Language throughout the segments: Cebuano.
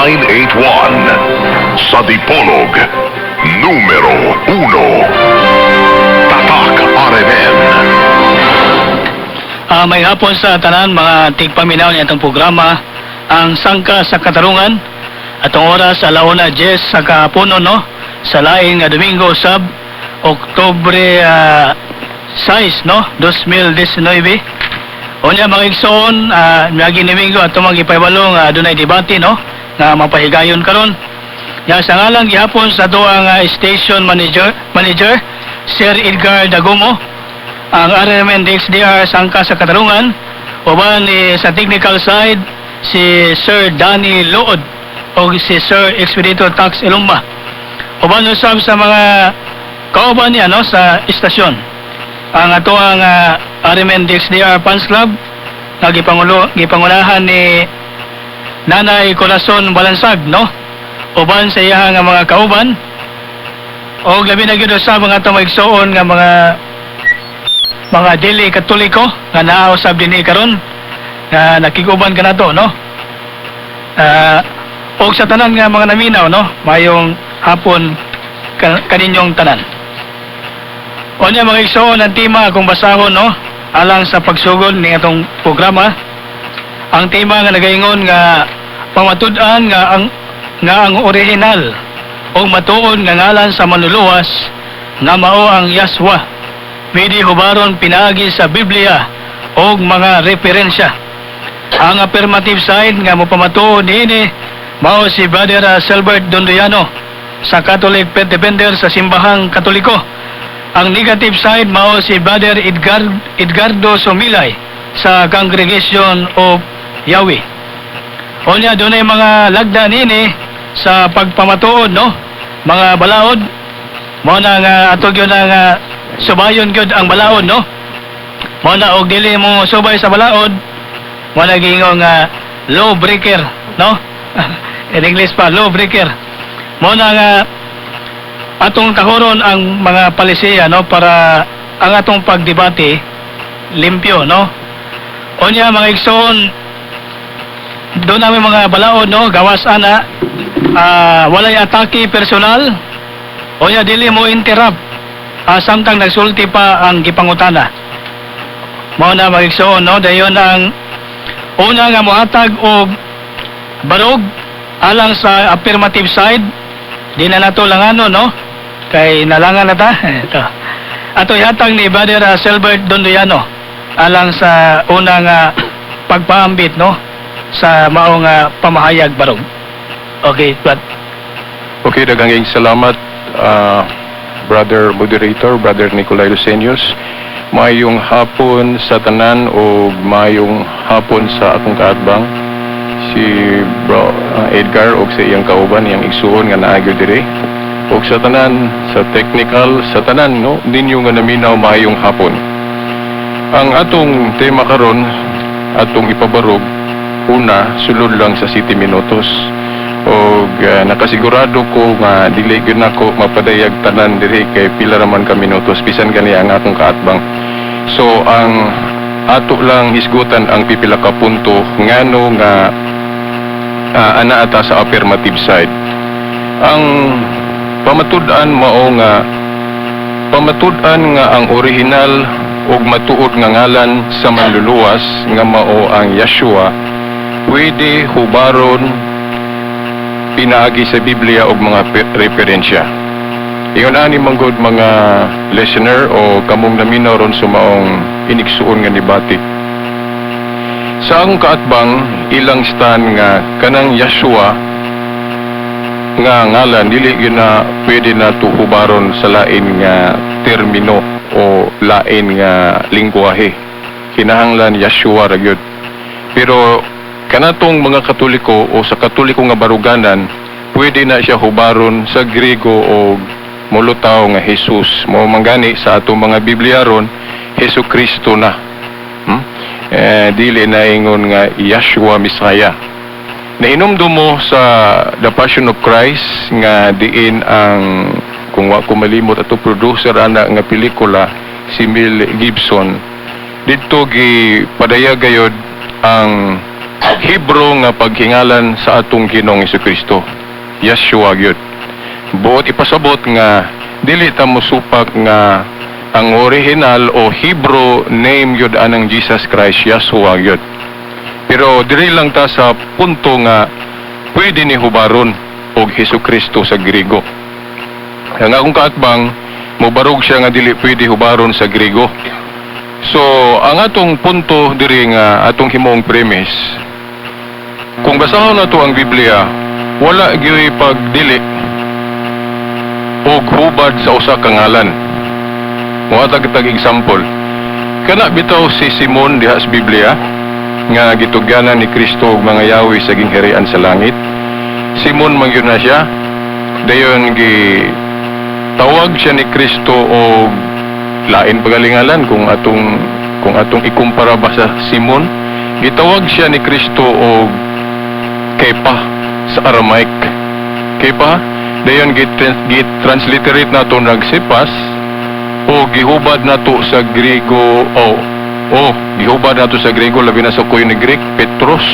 981. Sa Dipolog, numero 1. Tatak RMN. May hapon sa tanan mga tigpaminaw niya itong programa, ang Sangka sa Katarungan. Atong oras, alauna 10 sa kahaponon, no, sa laing nga Domingo sab, Oktubre 6, no, 2019. Unya, mga igsoon, miagi Domingo atong mga gipahibalo nga adunay debate, no, nga mapahigayon karon. Ya, sa ngalan gihapon sa atoang station manager Sir Edgar Dagomo, ang RMN DXDR Sangka sa Katarungan, uban ni sa technical side si Sir Danny Lood o si Sir Expedito Tax Elumba. Uban usab sa mga kauban niya, no, sa istasyon. Ang atoang RMN DXDR Fans Club nga gipangunahan ni Nanay Corazon Balansag, no? Uban sa iya nga mga kauban o labi na gyud sa mga atong maigsoon nga mga dili Katoliko nga naa usab dinhi karon nga nakiguban kanato, no? Og sa tanan nga mga naminaw, no, mayong hapon kaninyong tanan. Unya, mga igsoon, ang tema akong basahon, no, alang sa pagsugod ni atong programa. Ang tema nga nagaingon nga pamatud-an nga ang orihinal o matuod nga ngalan sa Manluluwas nga mao ang Yahshua pwede hubaron pinaagi sa Biblia o mga referensya. Ang affirmative side nga mopamatuod niini mao si Brother Silbert Dondoyano sa Catholic Faith Defender sa Simbahang Katoliko. Ang negative side mao si Brother Edgardo Sumilay sa Congregation of Yahweh. Unya, dunay mga lagda nini sa pagpamatuod, no? Mga balaod mao na nga ato gyud na nga subayon gyud ang balaod, no? Mao na og dili mo subay sa balaod, mao na giingon nga law breaker, no? In English pa, law breaker. Mao na nga atong tahuron ang mga palisiya, no, para ang atong pagdebate limpyo, no? Unya, mga igsoon, doon namin mga balaod, no, gawas ana walay atake personal. Unya, dili mo interrupt samtang nagsulti pa ang gipangutana. Mao na, mga igsoon, no? Dayon, ang una nga mohatag og barog alang sa affirmative side, di na nato lang ano, no, kay nalangan na ta. Ito ato ihatag ni Brother Silbert Dondoyano alang sa unang pagpaambit, no, sa maong pamahayag barog. Okay, but Okay, daghang salamat, Brother Moderator, Brother Nicolay Lucenius. Mayong hapon sa tanan o mayong hapon sa akong kaatbang si Bro Edgar og sa iyang kauban, iyang igsuon nga naa gyud diri. Og sa tanan sa technical, sa tanan, no, ninyo nga naminaw, mayong hapon. Ang atong tema karon, atong ipabarog una sulod lang sa 7 minutos og nakasigurado ko nga dili gyud nako mapadayag tanan diri kay pila raman ka minutos, bisan gani ang akong kaatbang. So ang ato lang hisgutan ang pipila ka punto ngano nga ana ata sa affirmative side. Ang pamatud-an mao nga pamatud-an nga ang orihinal ug matuod nga ngalan sa Manluluwas nga mao ang Yeshua pwede hubaron pinaagi sa Biblia og mga referensya. Ingon ani manggod, mga listener o kamong naminaw ron sa maong inigsuon nga debate. Sa akong kaatbang, ilang stand nga kanang Yeshua nga ngalan dili gyud na pwede na tuhubaron sa lain nga termino o lain nga lingwahe. Kinahanglan Yeshua ra gyud. Pero kanatong mga Katoliko o sa Katoliko nga baruganan, pwede na siya hubaron sa Griego o mulutaw nga Jesus. Mao manggani sa atong mga Biblia ron, Hesus Kristo na. Eh, dili na ingon nga Yeshua Messiah. Nahinumdum mo sa The Passion of Christ nga diin ang, kung wa ko malimot ato producer ana nga pelikula si Mel Gibson, didto gi padayag gayod ang Hebrew nga paghingalan sa atong Ginoong Kristo. Yeshua gyud. Buot ipasabot nga dili ta mosupak nga ang original o Hebrew name gyud anang Jesus Christ Yeshua gyud. Pero diri lang ta sa punto nga pwede ni hubaron og Hesus Kristo sa Griego. Ang akong kaatbang, mobarog siya nga dili pwede hubaron sa Griego. So, ang atong punto diri nga atong himong premise, kung basahon nato ang Biblia, wala gyuy pagdili og hubad sa usa ka ngalan. Mohatag tag example. Kana bitaw si Simon diha sa Biblia nga gitugyanan ni Kristo og mga yawi sa gingharian sa langit. Simon man gyud na siya. Dayon gi tawag siya ni Kristo og lain pagalingalan kung atong ikumpara ba sa Simon, gitawag siya ni Kristo og Kepa sa Aramaic. Kepa, dayon gi-transliterate nato nag Cephas o gihubad nato sa Griego o gihubad nato sa Griego, labi na sa Koine Greek, Petros,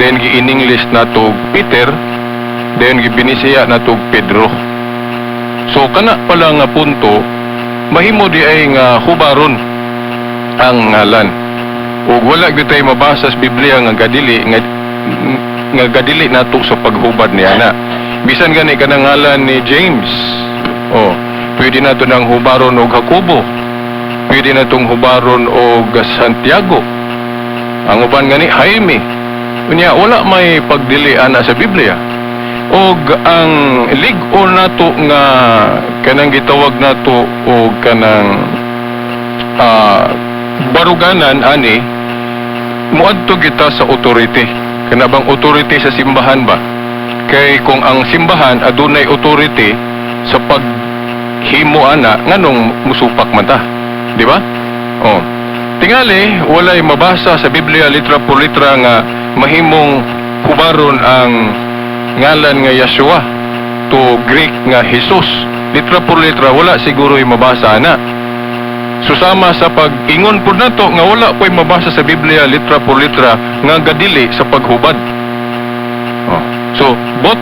then gi-in English nato Peter, then gibinisaya nato Pedro. So kana pala nga punto, mahimo di ay nga hubaron ang ngalan. Ug wala gyud tay mabasa sa Biblia nga gadili nato sa paghubad niya na. Bisan gani kanang ngalan ni James. Oh, pwede nato nang hubaron og Jacobo. Pwede natong hubaron og Santiago. Ang uban gani Jaime. Unya wala may pagdili ana sa Biblia. Og ang lig-on nato nga kanang gitawag nato og kanang baruganan ani, muadto kita sa authority. Kana bang authority sa simbahan ba? Kay kung ang simbahan adunay authority sa paghimo ana, nganong musupak man ta? Di ba? Oh. Tingali, walay mabasa sa Biblia litra por litra nga mahimong hubaron ang ngalan nga Yeshua to Greek nga Jesus. Litra por litra, wala siguro mabasa na. Susama sa pag-ingon po nato nga wala po'y mabasa sa Biblia litra por litra nga gadili sa paghubad. Oh. So, both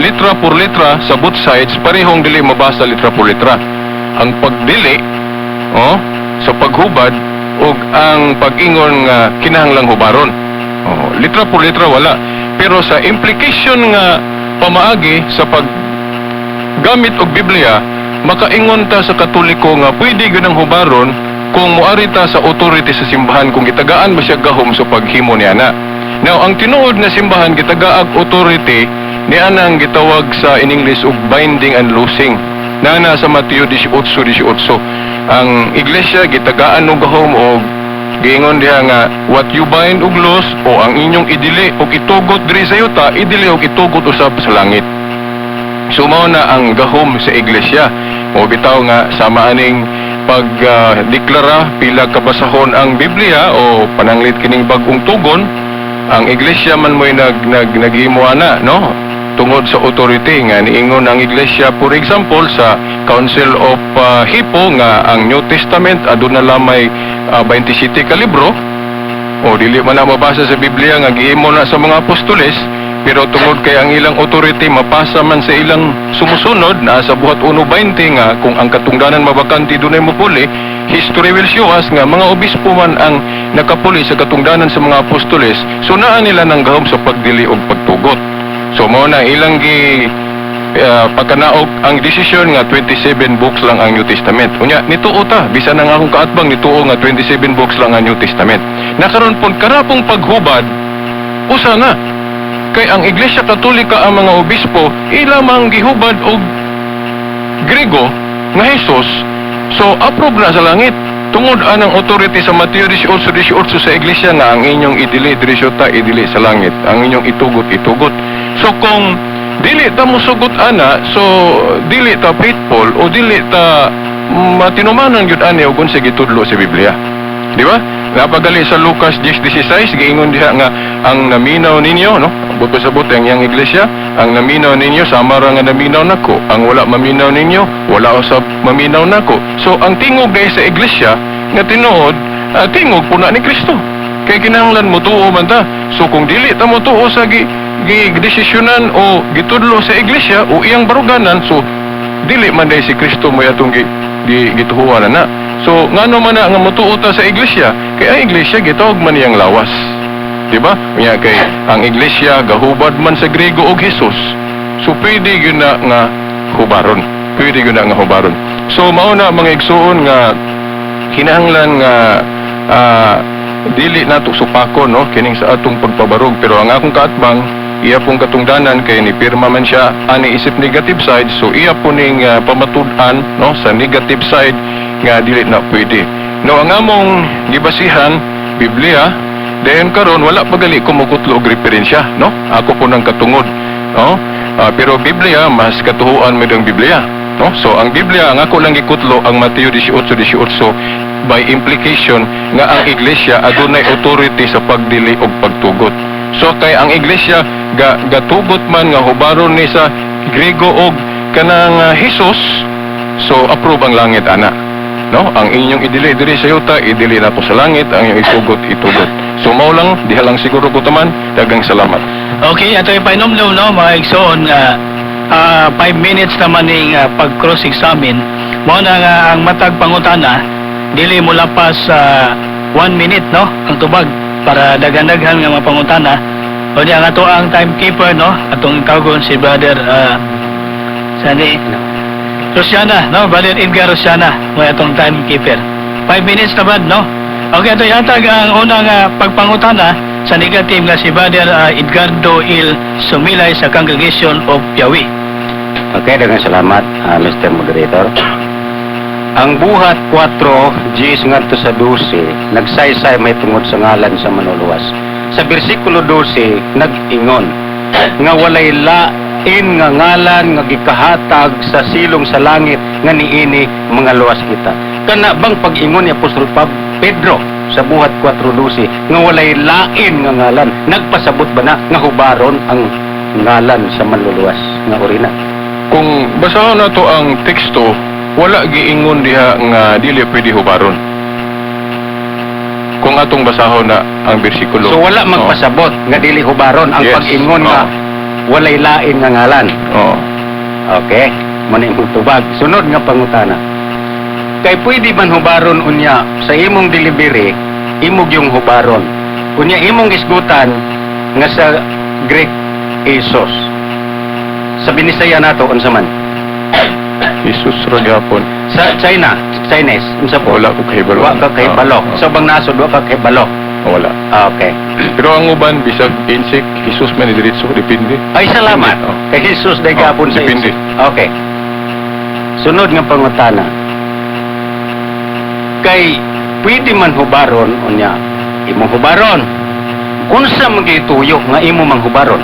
litra por litra sa both sides, parehong dili mabasa litra por litra. Ang pagdili, oh, sa paghubad ug ang pag-ingon nga kinahanglang hubaron. Oh, litra por litra wala. Pero sa implication nga pamaagi sa pag gamit og Biblia, makaingon ta sa Katoliko nga pwede gyud ang hubaron kung muari ta sa authority sa simbahan, kung gitagaan ba siya gahom sa paghimo niya na. Now, ang tinuod nga simbahan gitagaag authority niya ang gitawag sa in English og binding and loosing. Nana sa Mateo 18:18. Ang iglesia gitagaan og gahom og giingon diha nga what you bind ug loose o ang inyong idili og itugot diri sa yuta, idili og itugot usab sa langit. So mao na ang gahom sa iglesia. Mo bitaw nga sama aning pag deklara pila ka basahon ang Biblia o pananglit kining bag-ong tugon, ang iglesia man mo'y nag nag naghimo ana, no? Tungod sa authority nga niingon ang iglesia, for example, sa Council of Hippo nga ang New Testament aduna lamay 27 ka libro o dili man na mabasa sa Biblia nga gihimo na sa mga apostoles, pero tungod kay ang ilang authority mapasa man sa ilang sumusunod na sa Buhat 1:20 nga kung ang katungdanan mabakante, dunay mopuli. History will show us nga mga obispo man ang nakapuli sa katungdanan sa mga apostoles. So naa nila ng gahom sa pagdili og pagtugot. So mao na ilang gi pagkanaog ang desisyon nga 27 books lang ang New Testament. Unya, nituo ta, bisan ang akong kaatbang nituo nga 27 books lang ang New Testament. Nakaron pon karapong paghubad, usa na. Kay ang Iglesia Katolika, ang mga obispo, ila mang gihubad og Griego nga Jesus, so approve na sa langit. Tungod anang authority sa Mateo 18:18 sa iglesia nga ang inyong idili diri sa yuta, idili sa langit. Ang inyong itugot, itugot. So kung dili ta mosugot ana, so dili ta faithful o dili ta matinumanon gyud ani og unsa gitudlo sa Biblia. Di ba? Napagali sa Lucas 10:16, giingon diha nga ang naminaw ninyo, no? Buto sa buto ang iyang iglesia, ang naminaw ninyo sama ra nga naminaw nako. Ang wala maminaw ninyo, wala usab maminaw nako. So ang tingog dahil sa iglesia nga tinuod, tingog puna ni Kristo. Kay kinahanglan motuo man ta. So kung dili ta motuo sa gi, gi desisyonan o gitudlo sa iglesia o iyang baruganan, so dili man diay si Kristo mo atong gi, gi gituhuan na. So ngano man na nga motuo ta sa iglesia? Kay ang iglesia gitawag man niyang lawas. Di ba? Unya kay ang iglesia gahubad man sa Griego og Jesus. So pwede gyud na nga hubaron. Pwede gyud na nga hubaron. So mao na, mga igsuon, nga kinahanglan nga dili nato supako, no, kining sa atong pagpabarog, pero ang akong kaatbang, iya pong katungdanan kay ni pirma man siya ani isip negative side, so iya po ning pamatud-an, no, sa negative side nga dili na pwede, no. Ang among gibasihan, Biblia. Dayon karon wala pa gali ko mokutlo og referensya, no, ako po nang katungod, no. Pero Biblia, mas katuhuan mo ang Biblia, no. So ang Biblia, ang ako lang gikutlo ang Mateo 18:18, by implication nga ang iglesia adunay authority sa pagdili og pagtugot. So kay ang iglesia ga gatugot man nga hubaron ni sa Griego og kanang Jesus, so approve ang langit ana, no. Ang inyong idili diri sa yuta, idili na po sa langit. Ang inyong itugot, itugot. So mao lang, diha lang siguro ko taman. Daghang salamat. Okay, ato ipainomdom, no, mga igsoon, nga 5 minutes naman ning pag-cross-examine. Mao na nga ang matag pangutana dili mo lapas sa 1 minute, no, ang tubag para daghan-daghan nga mga pangutana. O diya ang ato ang timekeeper, no, atong tawgon si Brother sani Rosiana, no, Brother Edgar Rosiana, mo atong timekeeper. 5 minutes na brad, no? Okay, ato ihatag ang unang pagpangutana sa negative nga si Brother Edgardo Il Sumilay sa Congregation of Yahweh. Okay, daghang salamat, Mr. Moderator. Ang Buhat 4, 10 ngadto sa 12, nagsaysay may tungod sa ngalan sa Manluluwas. Sa bersikulo 12, nag-ingon nga walay lain nga ngalan nga gikahatag sa silong sa langit nga niini mangaluwas kita. Kana bang pag-ingon ni Apostol Pedro sa Buhat 4:12 nga walay lain nga ngalan, nagpasabot ba na nga hubaron ang ngalan sa Manluluwas nga orina? Kung basahon nato ang teksto, wala giingon diha nga dili pwede hubaron. Kung atong basahon na ang bersikulo. So wala magpasabot nga dili hubaron ang pag-ingon nga walay lain nga ngalan. Oo. Okay, mo na imong tubag. Sunod nga pangutana. Kay pwede man hubaron unya sa imong delivery, imong yung hubaron. Unya imong isgutan nga sa Greek, Isos. Sa Binisaya nato unsa man? Jesus ra gyapon. Sa China, Chinese, unsa po? Wala ko kahibalo. Wa ka kahibalo. Oo. Sa ubang nasod wa ka kahibalo. Wala. Okay. Pero ang uban bisag insik Jesus man diretso, depende. Ay, salamat. Depende, oh. Kay Jesus day Oh, gapon sa depende. insik. Okay. Sunod nga pangutana. Kay pwede man hubaron unya imong hubaron. Unsa man gituyo nga imo mang hubaron?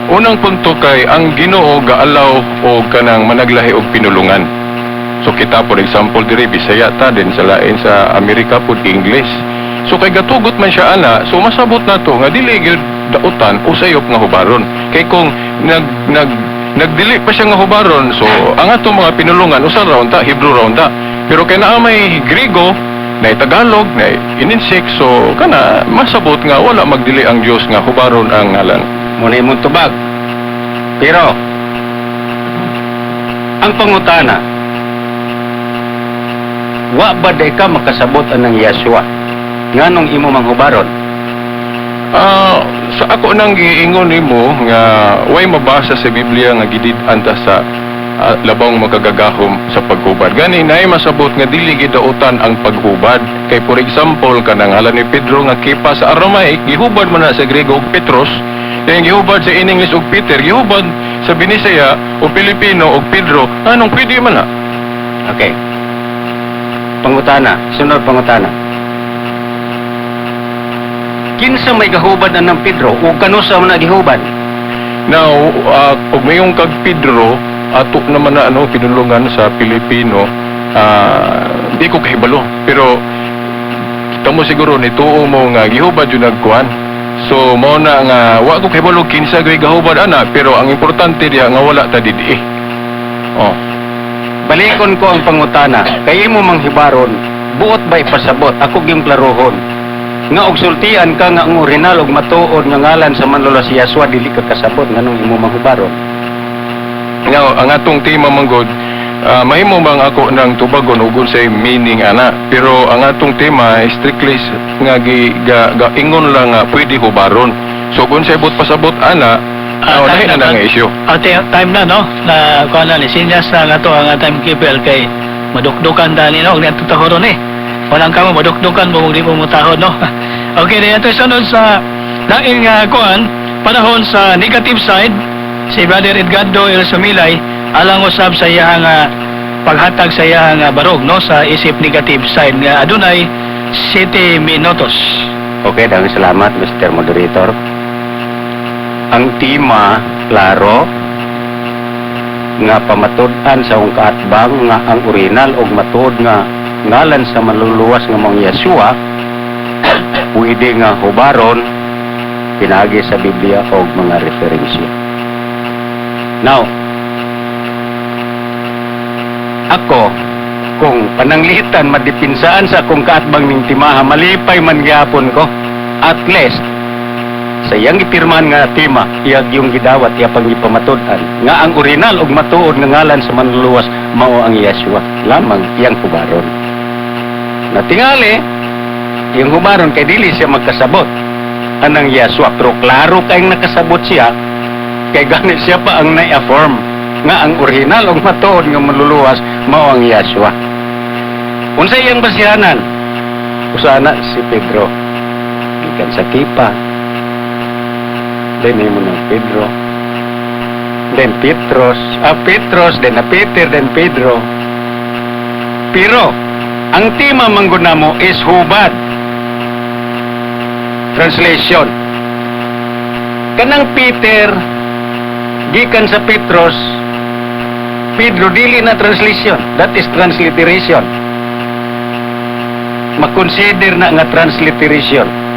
Unang punto kay ang Ginoo gaalaw og kanang managlahi og pinulungan. So kita, for example, diri Bisaya ta, din sa lain sa Amerika pud English. So kay gatugot man siya ana, so masabot nato nga dili gyud dautan o sayop nga hubaron. Kay kung nag nag nagdili pa siya nga hubaron, so ang atong mga pinulungan usa ra unta, Hebrew ra unta. Pero kay naa may Griego, na Tagalog, na Ininsik, so kana masabot nga wala magdili ang Dios nga hubaron ang ngalan. Muna imong tubag. Pero ang pangutana, wa ba day ka makasabot anang Yeshua? Nganong imo mang hubaron? Sa ako nang giingon nimo nga way mabasa sa Biblia nga gidid-an ta sa labawng makagagahom sa paghubad. Gani naay masabot nga dili gidautan ang paghubad. Kay for example, kanang ngalan ni Pedro nga Kepa sa Aramaic, gihubad man na sa Griego og Petros, then gihubad sa English og Peter, gihubad sa Binisaya o Pilipino og Pedro. Anong pwede man na? Okay. Pangutana, sunod pangutana. Kinsa may gahubad anang Pedro o kanusa man na gihubad? Now, ug mayong kag Pedro, ato naman na ano pinulungan sa Pilipino, di ko kahibalo. Pero kita mo siguro nituo mo nga gihubad yun nagkuan. So mao na nga wa ko kahibalo kinsa gyud gahubad ana, pero ang importante diha nga wala ta didi. Oh. Balikon ko ang pangutana. Kay imo mang hibaron, buot ba ipasabot? Ako gyung klarohon. Nga og sultian ka nga ang original og matuod nga ngalan sa manluluwas si Yahshua, dili ka kasabot nganong imo mahubaron? Now, ang atong tema manggod, mahimo bang ako ng tubagon ug unsay meaning ana? Pero ang atong tema strictly nga gi ga, ga ingon lang nga pwede hubaron. So kung unsay buot pasabot ana, Time lahi na na nga issue. Time na, no? Na kuan na ni sinyas na nga to ang timekeeper kay madukdukan dani, no? Ug tahoron eh. Walang kamo madukdukan mo di mo mutahod, no? Okay, na ito sunod sa lain nga kuan panahon sa negative side si Brother Edgardo El Sumilay alang usab sa iyang paghatag sa iyang barog, no, sa isip negative side nga adunay 7 minutos. Okay, daghang salamat, Mr. Moderator. Ang tema, klaro, nga pamatud-an sa akong kaatbang nga ang original og matuod nga ngalan sa manluluwas nga maong Yeshua pwede nga hubaron pinaagi sa Biblia o mga referensya. Now, ako, kung pananglitan madipinsaan sa akong kaatbang ning timaha, malipay man gyapon ko. At least, sa iyang gipirmahan nga tema, iyag yung gidawat, iya pang gipamatud-an, nga ang original ug matuod nga ngalan sa manluluwas mao ang Yeshua, lamang iyang hubaron. Natingali, iyang hubaron kay dili siya magkasabot anang Yeshua, pero klaro kayong nakasabot siya, kay gani siya pa ang na-affirm nga ang original ug matuod nga manluluwas mao ang Yeshua. Unsa iyang basihanan? Usana si Pedro. Gikan sa Kipa. Then imo ng Pedro. Then Petros, Petros, then na Peter, then Pedro. Pero ang tema manggod namo is hubad. Translation. Kanang Peter gikan sa Petros, Pedro, dili na translation. That is transliteration. Makonsider na nga transliteration.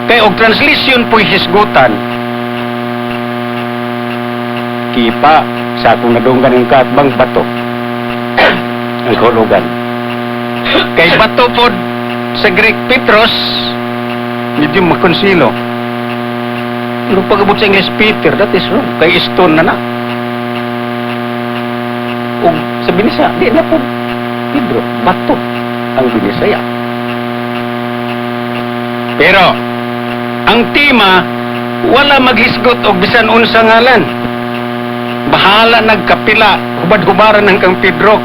Kay og translation po'y hisgutan, Kipa sa akong nadunggan ng kaatbang, bato ang hulugan. Kay bato pod sa Greek Petros, medyo makonsilo. Pero pag-abot sa English Peter, that is wrong. Kay stone na na. Ug sa Binisaya, di na po Pedro, bato ang Binisaya. Pero ang tema wala maghisgot og bisan unsa ngalan. Bahala nagkapila, hubad-hubaran ng kang Pedro,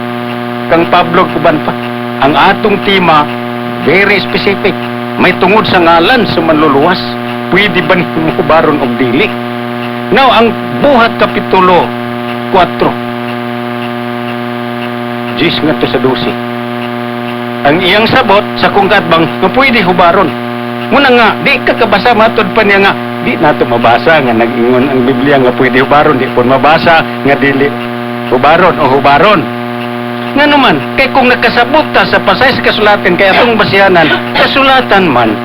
kang Pablo, uban pa. Ang atong tema very specific. May tungod sa ngalan sa manluluwas. Pwede ba nimo hubaron og dili? Now, ang Buhat Kapitulo 4, 10 ngadto sa 12. Ang iyang sabot sa kong kaatbang nga pwede hubaron. Muna nga, di ka kabasa, matod pa niya nga, di nato mabasa nga nag-ingon ang Biblia nga pwede hubaron, di po mabasa nga dili hubaron o hubaron. Nga naman, kay kung nakasabot ta sa pasay sa kasulatan, kay atong basihanan, kasulatan man,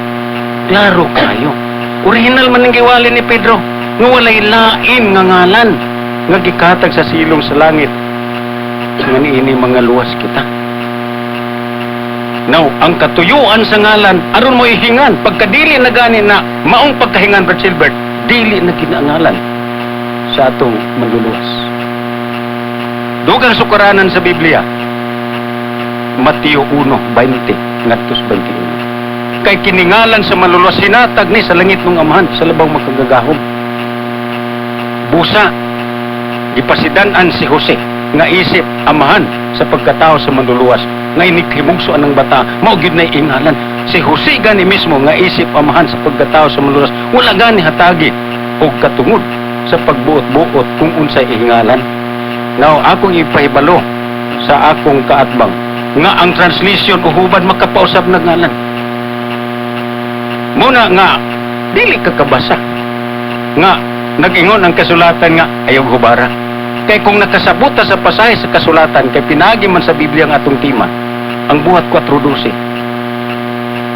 klaro kayo. Original man ang giwali ni Pedro, nga walay lain nga ngalan, nga gikatag sa silong sa langit, nga niini mga luwas kita. Now, ang katuyuan sa ngalan, aron mo ihingan, pagkadili na gani na maong pagkahingan, Brad Silbert, dili na kinaangalan sa atong manluluwas. Dugang sukaranan sa Biblia, Mateo 1:20 ngadto sa 21. Kay kiningalan sa manluluwas hinatag ni sa langit ng Amahan sa labaw makagagahom. Busa, gipasidan-an si Jose nga isip amahan sa pagkatao sa manluluwas nga inikhimugso anang bata mao gyud nay ingalan si Jose gani mismo nga isip amahan sa pagkatao sa manluluwas wala gani hatagi og katungod sa pagbuot-buot kung unsay ihingalan. Now, akong ipahibalo sa akong kaatbang nga ang translation o hubad makapausab na ngalan. Muna nga dili ka kabasa nga nag-ingon ang kasulatan nga ayaw hubara. Kay kung nakasabot ta sa pasahe sa kasulatan, kay pinagi man sa Biblia ang atong tema, ang Buhat 4:12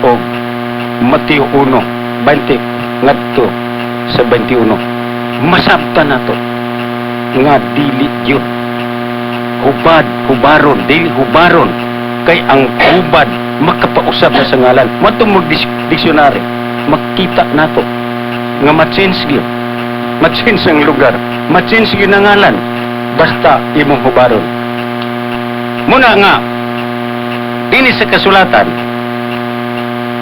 o Mateo 1:20 ngadto sa 21, masabta nato nga dili yun hubad, hubaron, dili hubaron, kay ang hubad Makapausab na sa ngalan. Moadto mo dictionary, makita nato nga ma-change gyud. Ma-change ang lugar, ma-change gyud ang ngalan basta imong hubaron. Muna nga dinhi sa kasulatan,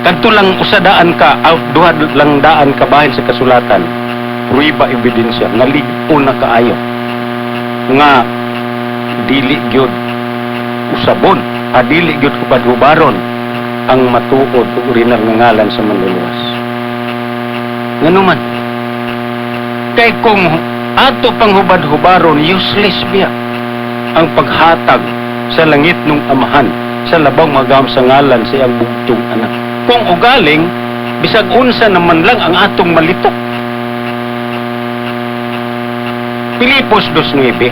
kadto lang usa daan ka aw duha lang daan ka bahin sa kasulatan, prueba, ebidensya nga lig-on na kaayo nga dili gyud usabon, dili gyud hubad-hubaron ang matuod ug original nga ngalan sa Manluluwas. Ngano man kay kung ato pang hubad-hubaron, useless biya ang paghatag sa langit nung Amahan sa labang magam sa ngalan sa iyang bugtong anak, kung ugaling bisag unsa naman lang ang atong malitok. Pilipos 2:9,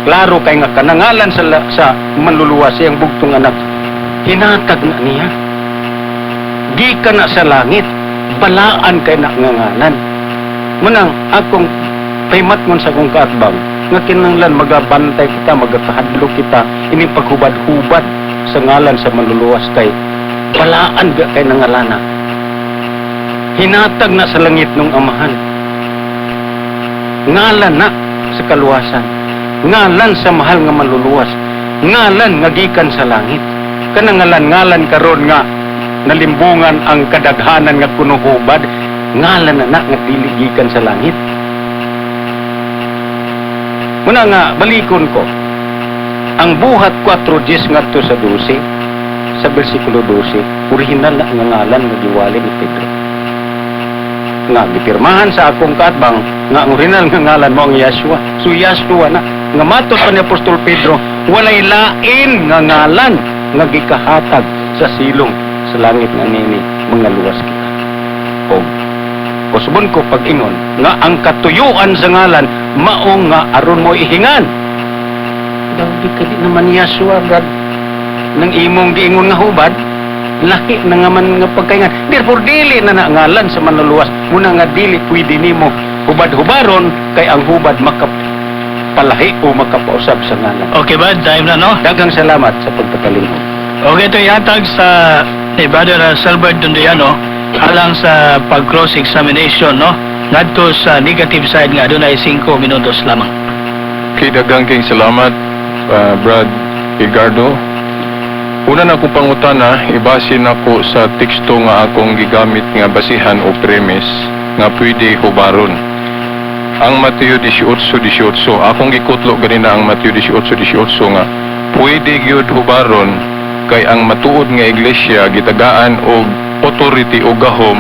klaro kay nga kanangalan sa Manluluwas, iyang bugtong anak, hinatag na niya gikan na sa langit, balaan kay na nga ngalan. Munang akong pahimatngon sa akong kaatbang nga kinahanglan magabantay kita, magakahadlok kita ining paghubad-hubad sa ngalan sa Manluluwas, kay balaan ba kay nangalana, hinatag na sa langit ng Amahan, ngalan na sa kaluwasan, ngalan sa mahal nga Manluluwas, ngalan nga gikan sa langit. Kanang ngalan karon nga nalimbungan ang kadaghanan nga kuno hubad, ngalan na na nga dili gikan sa langit. Muna nga balikon ko ang Buhat 4:10 ngadto sa 12, sa bersikulo 12, original na nga ngalan nga giwali ni Pedro nga gipirmahan sa akong kaatbang nga ang original nga ngalan mo ang Yahshua. So Yahshua na nga matod pa ni Apostol Pedro, walay lain nga ngalan nga gikahatag sa silong sa langit nga nini mga luwas kita. Og kusbon ko pag-ingon nga ang katuyuan sa ngalan mao nga aron mo ihingan. Daw di ka di naman Yahshua, Brad, nang imong giingon nga hubad, lahi na nga man nga pagkaingan. Therefore dili na na ngalan sa Manluluwas. Muna nga dili pwede nimo hubad-hubaron, kay ang hubad makapalahi o makapausab sa ngalan. Okay ba? Time na, no? Daghang salamat sa pagpatalingkod. Okay, ito ihatag sa ni Brother Selbert Dondoyano alang sa pag-cross examination, no? Ngadto sa negative side nga adunay 5 minutos lamang. Okay, daghang kayong salamat, Brad Ricardo. Una na akong pangutana, ibasin ako sa teksto nga akong gigamit nga basihan o premise nga pwede hubaron. Ang Mateo 18:18, akong gikutlo ganina ang Mateo 18:18 nga pwede gyud hubaron kay ang matuod nga iglesia gitagaan og authority o gahom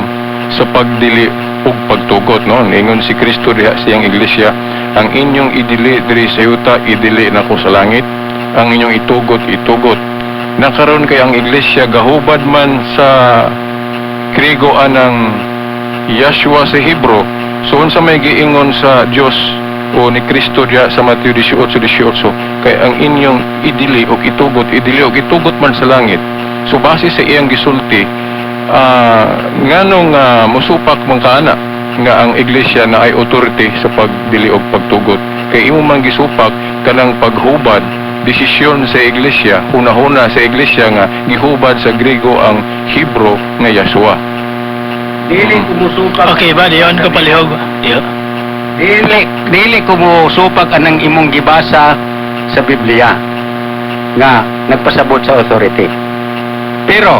sa pagdili ug pagtugot, no? Ningon si Kristo diha sa iyang iglesia, "Ang inyong idili diri sa yuta, idili nako sa langit. Ang inyong itugot, itugot." Nakaron kay ang iglesia gahubad man sa Griego anang Yahshua sa Hebrew. So unsa may giingon sa Dios o ni Kristo diha sa Mateo 18:18, kay ang inyong idili o itugot, idili o itugot man sa langit. So base sa iyang gisulti, nganong musupak man kaana nga ang iglesia na ay authority sa pagdili og pagtugot, kay imo man gisupak kanang paghubad, desisyon sa iglesia, hunahuna sa iglesia nga gihubad sa Griego ang Hebrew nga Yahshua? Dili kumusupak. Okay ba? Diyon ko palihog. Diyo. Dili kumusupak anang imong gibasa sa Biblia nga nagpasabot sa authority. Pero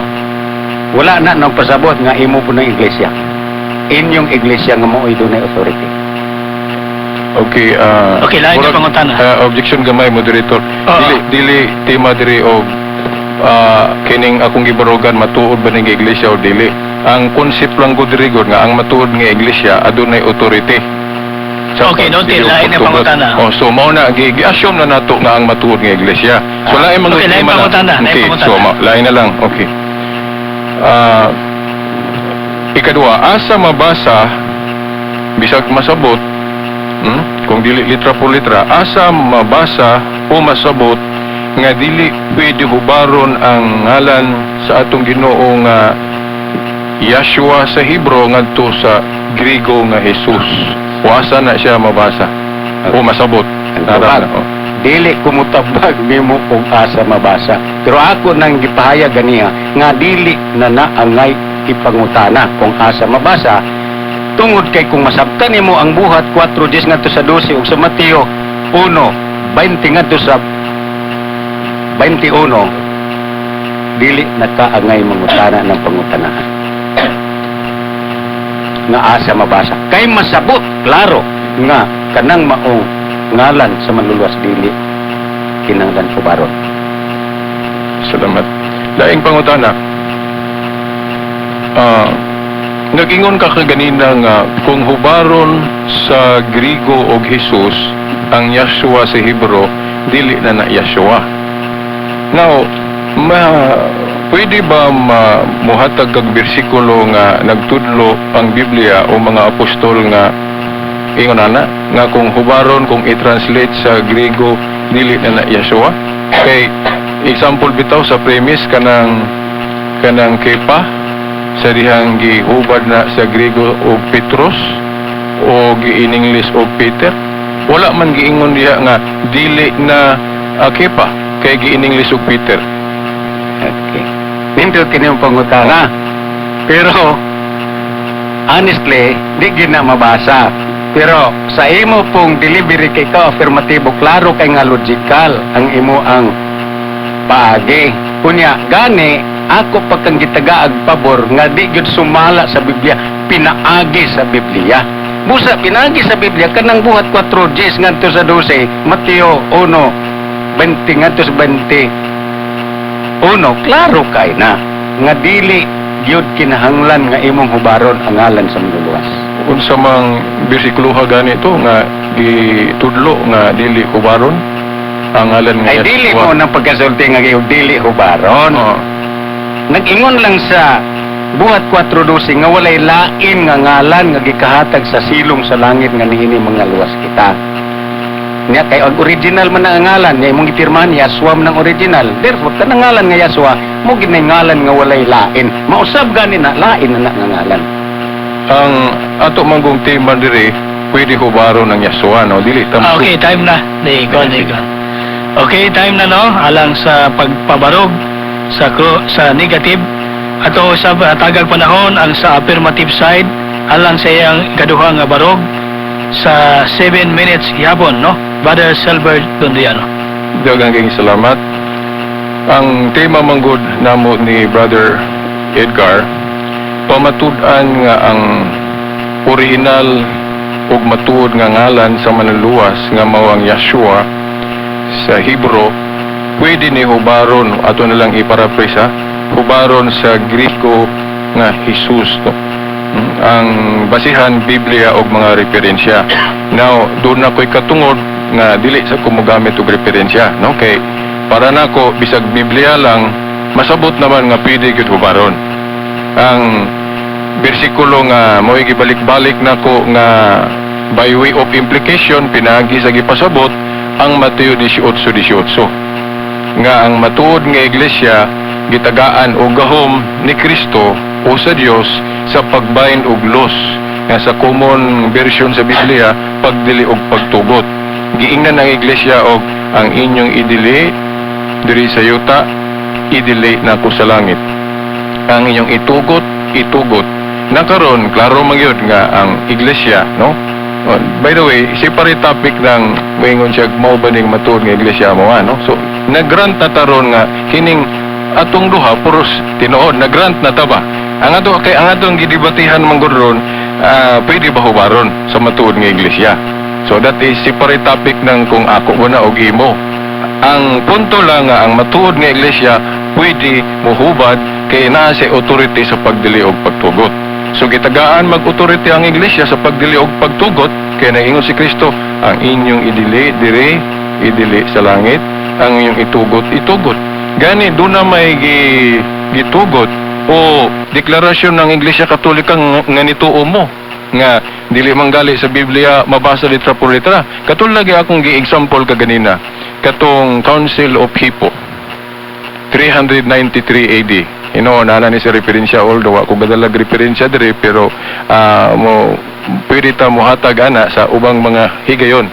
wala na nagpasabot nga imo po ng iglesia. Inyong iglesia nga mao'y dunay authority. Okay, Okay, lain murag, yung pangutana. Objection gamay, moderator. Oo. Dili tema diri og kining akong gibarugan, matuod ba ning iglesia o dili. Ang concept lang ko diri gud nga ang matuod nga iglesia adunay authority sa Okay, noted. pagdili og Lain na pagtugot. pangutana. Oh, so mao na gi-assume na nato nga ang matuod nga iglesia. So lain man Okay, lain tema na. pangutana, lain Okay, pangutana. so lain na lang. Okay. Ikadua, asa mabasa, bisag masabot, kung dili litra por litra, asa mabasa o masabot nga dili pwede hubaron ang ngalan sa atong Ginoo nga Yahshua sa Hebrew ngadto sa Griego nga Jesus? O asa na siya mabasa o masabot? Ang Nara tubag. na, oh. Dili ko mutabag nimo kung asa mabasa. Pero ako nang gipahayag ganiha nga dili na naangay ipangutana kung asa mabasa, tungod kay kung masabtan nimo ang Buhat 4:10 ngadto sa 12 ug sa Mateo 1:20 ngadto sa 21, dili nakaangay mangutana ng pangutanahan nga asa mabasa, kay masabot klaro nga kanang maong ngalan sa Manluluwas dili kinahanglan hubaron. Salamat. Laing pangutana. Nag-ingon ka kaganina nga kung hubaron sa Grigo og Jesus ang Yahshua sa Hebrew, dili na na Yahshua. Now, pwede ba muhatag kag bersikulo nga nagtudlo ang Biblia o mga apostol nga ingon ana nga kung hubaron, kung i-translate sa Grigo, dili na na Yahshua? Kay example bitaw sa premise kanang Kepa sa dihang gihubad na sa Grigo og Petros o gi-in-English og Peter, wala man giingon diha nga dili na Kepa kay gi-in-English og Peter. Okay. Nindot kini ang pangutana. Pero honestly, di gid na mabasa. Pero sa imo pong delivery kay ka affirmatibo, klaro kay nga logical ang imo ang paagi. Kunya, gani ako pagkang gitagaag pabor nga di gyud sumala sa Biblia, pinaagi sa Biblia. Busa pinaagi sa Biblia kanang Buhat 4:10 ngadto sa 12, Mateo 1:20 ngadto sa 21, klaro kay na nga dili gyud kinahanglan nga imong hubaron ang ngalan sa Manluluwas. Unsa mang bersikuloha ganito nga gitudlo nga dili hubaron ang ngalan nga Ay, dili Yahshua? mo nang pagkasulti nga gyud dili hubaron. Nag-ingon lang sa Buhat 4:12 nga walay lain nga ngalan nga gikahatag sa silong sa langit nga niini mga luwas kita. Nya kay ang original man ang ngalan niya imong gipirmahan, Yahshua man ang original. Therefore, kanang ngalan nga Yahshua mo gid ngalan nga walay lain. Mausab gani na lain na na nga ngalan. Ang ato manggong tema diri, pwede hubaron ang Yahshua, no? Dili ta Okay, time na. Di ko. Okay, time na, no? Alang sa pagpabarog sa negative. Ato sa tagag panahon ang sa affirmative side alang sa iyang ikaduha nga barog sa 7 minutes gihapon, no? Brother Silver Dondiano. Daghang kayong salamat. Ang tema manggod namo ni Brother Edgar, pamatud-an nga ang original ug matuod nga ngalan sa Manluluwas nga mao ang Yahshua sa Hebrew pwede ni hubaron, ato na lang i-paraphrase ha, hubaron sa Griko nga Jesus, no? Ang basihan, Biblia og mga referensya. Now, doon na ko'y katungod nga dili sa ko mogamit og referensya, no? Kay para nako bisag Biblia lang, masabot naman nga pwede gyud hubaron. Ang bersikulo nga mo'y gibalik-balik nako nga by way of implication pinaagi sa gipasabot, ang Mateo 18:18 nga ang matuod nga iglesia gitagaan og gahom ni Kristo o sa Dios sa pagbind og loose, nga sa common version sa Biblia, pagdili og pagtugot. Giingnan ang iglesia og ang inyong idili diri sa yuta, idili nako sa langit, ang inyong itugot, itugot na. Karon, klaro man gyud nga ang iglesia, no? Oh, by the way, separate topic ng moingon siya mao ba ning matuod nga iglesia mo, ano? So nagrant na taron nga kining atong duha puros tinuod, nagrant na ta ba? Ang ato kay ang atong gidebatihan man gud ron, pwede ba hubaron sa matuod nga iglesia? So that is separate topic ng kung ako mo na og imo. Ang punto lang nga ang matuod nga iglesia pwede mohubad kay naa sa authority sa pagdili og pagtugot. So gitagaan mag-authority ang iglesia sa pagdili og pagtugot kay naingon si Kristo, ang inyong idili dire, idili sa langit, ang inyong itugot, itugot. Gani doon na may gitugot o deklarasyon ng Iglesia Katolika nga nituo mo nga dili man gali sa Biblia mabasa litra por litra. Katulad lagi akong gi-example kaganina, katong Council of Hippo 393 AD. Nana ni sa referensya, although ako gadalag referensya dire, pero mo pwede ta mohatag ana sa ubang mga higayon.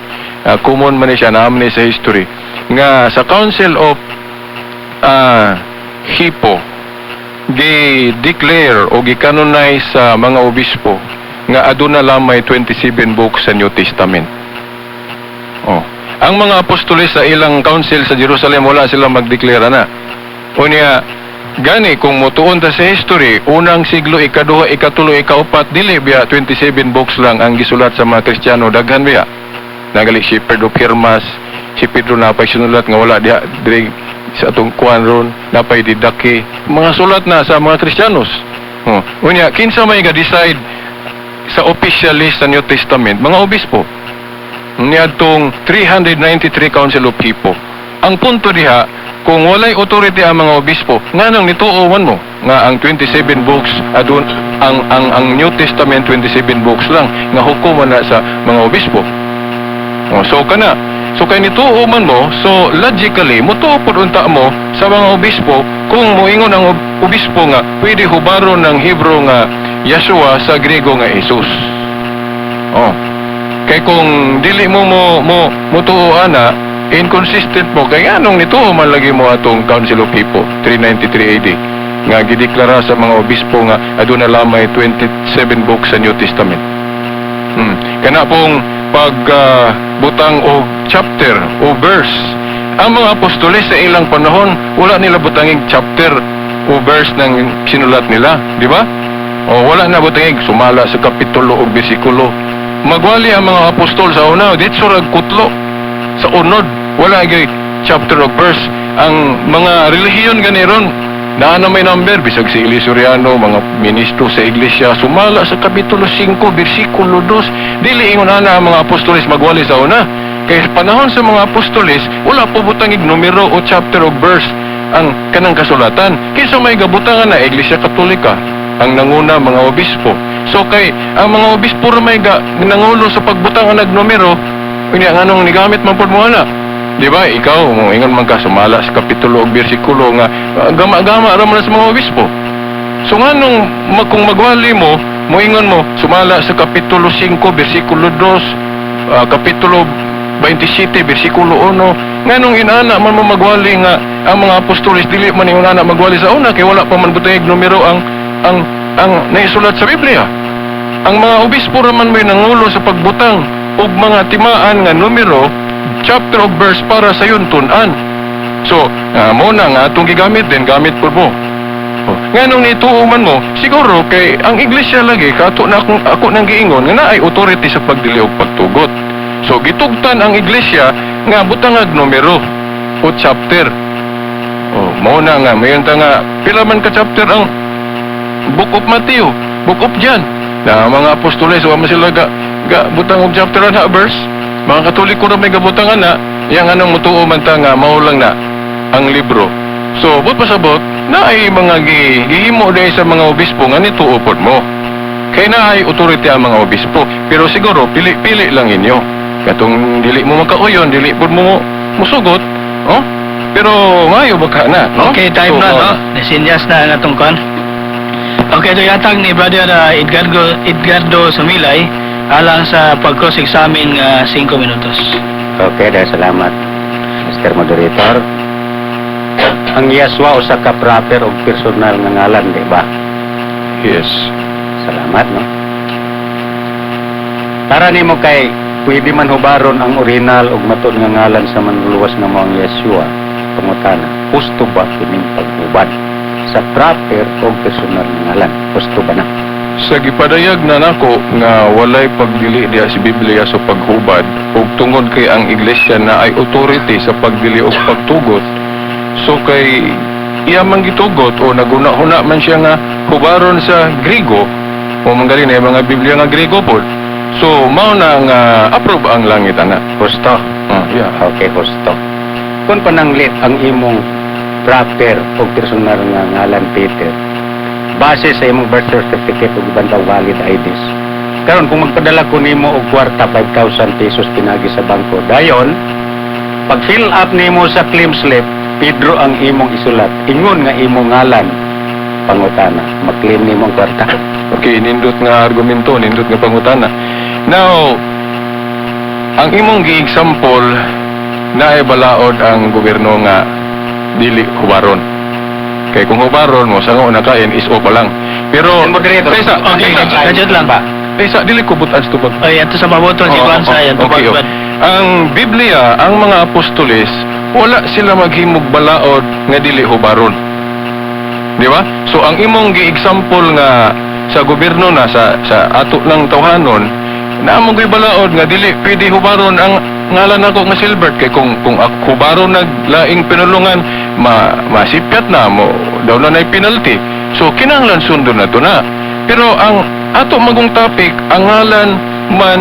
Common man ni siya, naam ni sa history nga sa Council of Hippo, gi-declare o gi-canonize sa mga obispo nga aduna lamay 27 books sa New Testament. Oh. Ang mga apostoles sa ilang council sa Jerusalem, wala sila magdeklara na. Unya, gani kung mutuon ta sa history, unang siglo, ikaduha, ikatulo, ikaupat, dili biya 27 books lang ang gisulat sa mga Kristiyano, daghan biya. Nagali si Pedro Firmas, si Pedro napay sinulat nga wala diha diri sa atong kuan ron, napay Didache, mga sulat na sa mga Kristiyanos. Oh. Unya, kinsa may ga-decide sa official list sa New Testament? Mga obispo. Niadtong 393 Council of Hippo. Ang punto diha, kung walay authority ang mga obispo, nganong nituo man mo nga ang 27 books adun ang New Testament 27 books lang nga hukom man na sa mga obispo? Oh, so kana. So kay nituo man mo, so logically mutuo pud unta mo sa mga obispo kung moingon ang obispo nga pwede hubaron ng Hebrew nga Yeshua sa Grego nga Jesus. Oh. Kay kung dili mo mutuo ana, inconsistent mo, kay anong nituo man lagi mo atong Council of Hippo 393 AD nga gideklara sa mga obispo nga aduna lamay 27 books sa New Testament? Kana pong pag butang og chapter o verse. Ang mga apostoles sa ilang panahon, wala nila butanging chapter o verse ng sinulat nila, di ba? O wala na butanging sumala sa kapitulo o bersikulo. Magwali ang mga apostol sa una, ditso rag kutlo sa unod, wala gyud chapter o verse. Ang mga relihiyon gani ron, naa na may number, bisag si Eli Soriano, mga ministro sa iglesia, sumala sa kapitulo 5, bersikulo 2. Dili ingon ana ang mga apostoles magwali sa una. Kay panahon sa mga apostoles, wala po butangig numero o chapter o verse ang kanang kasulatan. Kinsa may gabutangan na? Iglesia Katolika. Ang nanguna, mga obispo. So kay ang mga obispo ra may ga, nangulo sa pagbutang ang numero, unya nganong nigamit man pud mo ana? Di ba? Ikaw, mo ingon man ka sumala sa kapitulo o bersikulo nga gama-gama ra man sa mga obispo. So nganong kung magwali mo, moingon mo sumala sa kapitulo 5 bersikulo 2, kapitulo 27 bersikulo 1, nganong inana man mo magwali nga ang mga apostoles dili man ingon ana magwali sa una kay wala pa man butangig numero ang naisulat sa Biblia? Ang mga obispo ra man may nangulo sa pagbutang og mga timaan nga numero, chapter o verse para sa yun tun-an. So, mo na nga atong gigamit din, gamit pud mo. Oh. Nganong nituo man mo, siguro kay ang iglesia lagi kato na akong ako nang giingon nga naay authority sa pagdili og pagtugot. So gitugtan ang iglesia nga butangag numero o chapter. Oh, mao na nga mayon ta nga pila man ka chapter ang Book of Matthew, Book of John. Na mga apostoles, wa man sila ga butang og chapter ana, verse. Mga Katoliko ra may gabutang ana, yang anong mutuo man ta nga mao lang na ang libro? So, but pasabot, na ay mga gihimo dahil sa mga obispo nga nituo pod mo. Kay na ay authority ang mga obispo, pero siguro pili-pili lang inyo. Katong dili mo makauyon, dili pod mo musugot, oh? Pero maayo ba ka na, no? Okay, time So, na, oh, no? Nasinyas na ang atong kan. Okay, ito yatag ni Brother Edgardo Sumilay alang sa pag-cross-examine nga 5 minutos. Okay, dahil salamat, Mr. Moderator. Ang Yaswa usa ka proper o personal nga ngalan, di ba? Yes. Salamat, no? Para nimo kay pwede man hubaron ang original ug matuod nga ngalan sa manluluwas nga mao ang Yeshua. Pangutana, husto ba kining paghubad sa proper o personal nga ngalan? Husto ba na? Sa gipadayag na nako nga walay pagdili diha si Biblia sa paghubad ug tungod kay ang iglesia na ay authority sa pagdili og pagtugot, so kay iya man gitugot o naguna-huna man siya nga hubaron sa Grigo o manggali na yung mga Biblia nga Grigo pod, so mao na nga approve ang langit ana. Husto. Oh, yeah. Okay, husto. Kung pananglit ang imong proper o personal nga ngalan Peter, base sa imong birth certificate ug uban pa valid IDs. Karon kung magpadala ko nimo og kwarta, 5,000 pesos, pinagi sa bangko, dayon pag fill up nimo sa claim slip, Pedro ang imong isulat. Ingon nga imong ngalan. Pangutana, mag-claim nimo ang kwarta? Okay, nindot nga argumento, nindot nga pangutana. Now, Ang imong gi-example naay balaod ang gobyerno nga dili hubaron. Kay kung hubaron mo, sango na kain iso pa lang. Pero Moderator. Tesa, Okay, tesa, gadget lang. Ba? Tesa, dili ko butan sa tubag. Ay, ato sa mabuton si Oo, Juan sa oo, yan okay, tubag. oh. Ang Biblia, ang mga apostoles, wala sila maghimog balaod nga dili hubaron. Di ba? So ang imong gi-example nga sa gobyerno na sa ato ng tawhanon, naa mo gyud balaod nga dili pwede hubaron ang ngalan nako nga Silbert kay kung ako hubaron naglaing pinulungan, masipyat na mo daw na nay penalty. So kinahanglan sundon na to na. Pero ang ato magong topic, ang ngalan man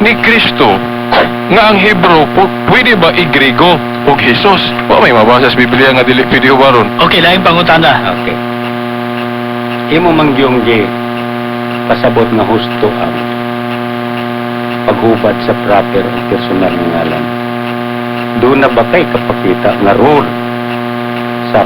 ni Kristo nga ang Hebrew pwede ba i-Grego og Jesus? Wa may mabasa sa Biblia nga dili pwede hubaron. Okay, laing pangutana. Okay. Imo mangyong gi pasabot nga husto ang paghubad sa proper o personal nga ngalan. Doon na ba kay kapakita nga rule sa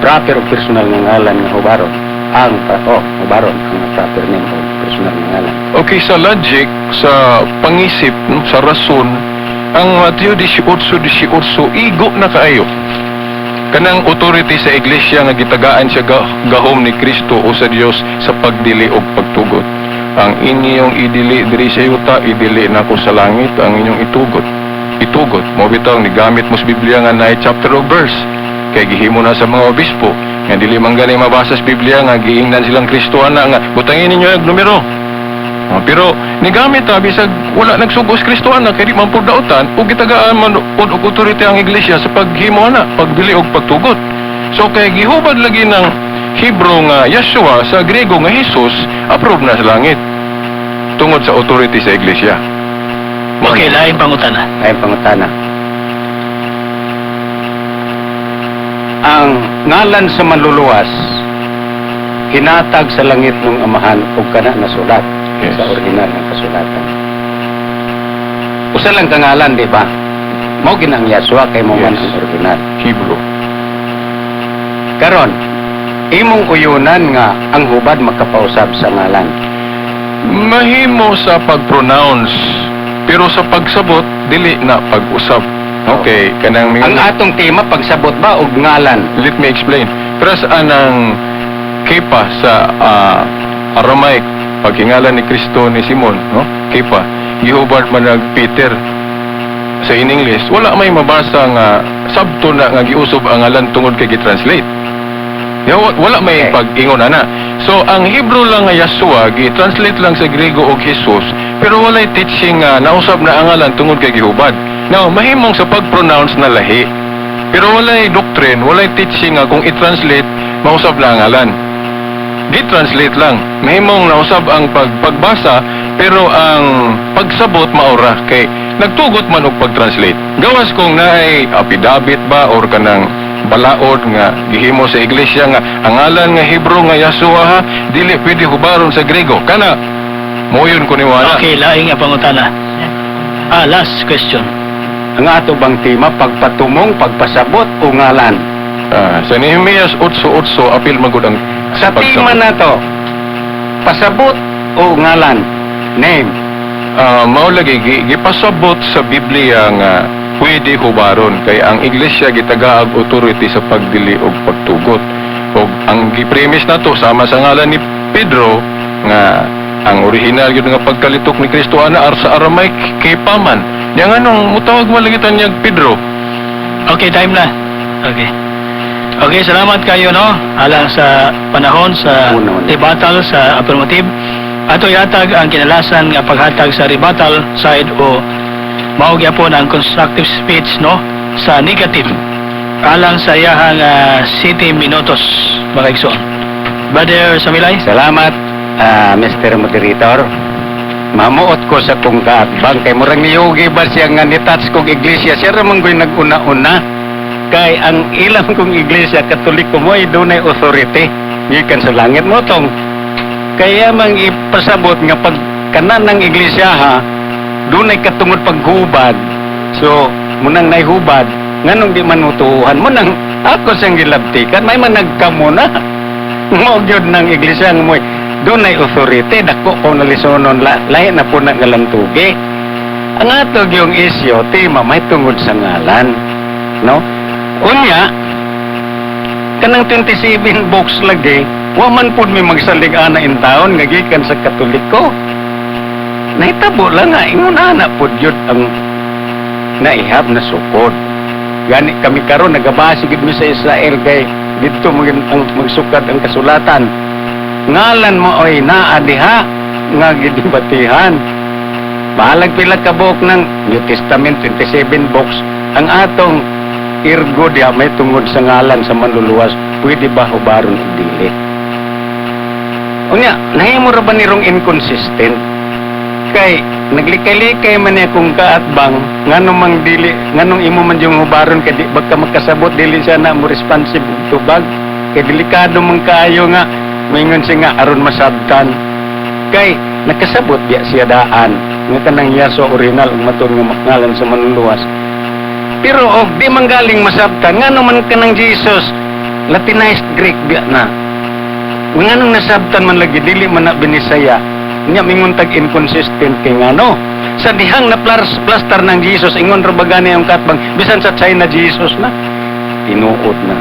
proper o personal nga ngalan nga hubaron ang oh, hubaron ang proper name o personal nga ngalan? Okay, sa logic, sa pangisip, no, sa rason, ang Mateo 18:18 igo na kaayo. Kanang authority sa iglesia nga gitagaan siya gahom ni Kristo o sa Dios sa pagdili og pagtugot. Ang inyong idili diri sa yuta, idili nako sa langit ang inyong itugot. Itugot. Mo bitaw ni gamit mo sa Biblia nga naay chapter o verse. Kay gihimo na sa mga obispo nga dili man gani mabasa sa Biblia nga giingnan silang Kristo ana nga butangin ninyo ang numero. Ah, pero nigamit ta bisag wala nagsugos Kristo ana kay di man pud dautan ug gitagaan man og authority ang iglesia sa paghimo ana, pagdili og pagtugot. So kay gihubad lagi ng Hebrew nga Yeshua sa Grego nga Jesus, approve na sa langit tungod sa authority sa iglesia. Okay, laing pangutana. Ay pangutana. Ang ngalan sa manluluwas hinatag sa langit ng Amahan ug kana nasulat sa original ng kasulatan. Usa lang ka ngalan, di ba? Mao ginang Yahshua kay mo man ang original. Hebrew. Karon, imong uyunan nga ang hubad makapausab sa ngalan? Mahimo sa pag-pronounce pero sa pagsabot dili na pag-usab. Okay, kanang Ang atong tema, pagsabot ba og ngalan? Let me explain. Pero sa anang Kepa sa Aramaic, paghingalan ni Kristo ni Simon, no? Kepa, gihubad man nag Peter sa in English, wala may mabasa nga sabto na nga giusob ang ngalan tungod kay gi-translate. Ya, wala may pag-ingon ana. So ang Hebrew lang nga Yeshua gi-translate lang sa Grego og Jesus, pero walay teaching nga nausab na ang ngalan tungod kay gihubad. Now, mahimong sa pag-pronounce na lahi. Pero walay doctrine, walay teaching nga kung i-translate, mausab na ang ngalan. Gi-translate lang. Mahimong nausab ang pagbasa, pero ang pagsabot maura kay nagtugot man og pag-translate. Gawas kung naay affidavit ba or kanang balaod nga gihimo sa iglesia nga ang ngalan nga Hebrew nga Yahshua ha, dili pwede hubaron sa Grego. Kana moyon ko ni wala. Okay, laing nga pangutana. Ah, last question. Ang ato bang tema, pagpatumong, pagpasabot o ngalan? Ah, sa Nehemias 8:8 apil magud ang Sa pagsabot. tema na to, pasabot o ngalan? Name. Ah, mao lagi gipasabot sa Biblia nga pwede hubaron kay ang iglesia gitagaag authority sa pagdili og pagtugot. Og ang gipremise nato sama sa ngalan ni Pedro nga ang original gyud nga pagkalitok ni Kristo ana ar sa Aramaic kay paman. Nya nganong mutawag man lagi niyag Pedro? Okay, time na. Okay. Okay, salamat kayo, no? Alang sa panahon sa Una, una. rebuttal sa affirmative. Ato ihatag ang kinalasan nga paghatag sa rebuttal side o mao gyapon ang constructive speech, no, sa negative. Alang sa iyahang 7 minutos, mga igsoon. Brother Samilay? Salamat, Mr. Moderator. Mamuot ko sa kong kaatbang kay murang niyugi ba siya nga nitouch kong iglesia. Siya ramang ko'y nag-una-una. Kay ang ilang kong iglesia, Katoliko mo ay dunay authority. Gikan sa langit mo tong. Kaya mang ipasabot nga pag kanan ng iglesia ha, dunay katungod paghubad. So, munang naihubad, nganong di man mutuhan mo nang ako siyang gilabtikan, may man nagkamo na. Mao gyud ng iglesia nga mo'y dunay authority, dako ko nalisonon, lahi na po na nga lamtugi. Ang ato yung isyo, tema may tungod sa ngalan. No? Unya, kanang 27 books lagi, wa man pud mi magsalig ana in taon nga gikan sa Katoliko. Nahitabo lang nga ingon ana pud yun ang naihap na sukod. Gani kami karon nagabase gid mi sa Israel kay didto ang magsukad ang kasulatan. Ngalan mo oy naa diha nga gidibatihan. Bahalag pila ka buok ng New Testament, 27 books, ang atong irgo diha may tungod sa ngalan sa manluluwas, pwede ba hubaron o dili? Unya, nahimo ra ba nirong inconsistent? Kay naglikay-likay man niya kung kaatbang nganong mang dili, nganong imo man yung hubaron kay di ba ka makasabot, dili siya na mo responsive og tubag, kay delikado man kaayo nga maingon siya nga aron masabtan, kay nakasabot biya siya daan nga kanang Yahshua original ug matud nga ngalan sa manluluwas. Pero og di man galing masabtan, ngano man kanang Jesus Latinized Greek biya na, nganong nasabtan man lagi, dili man na Binisaya nya? Mingon tag inconsistent kay ngano sa dihang na plaster ng Jesus, ingon ra ba gani ang katbang, bisan sa China Jesus na tinuod na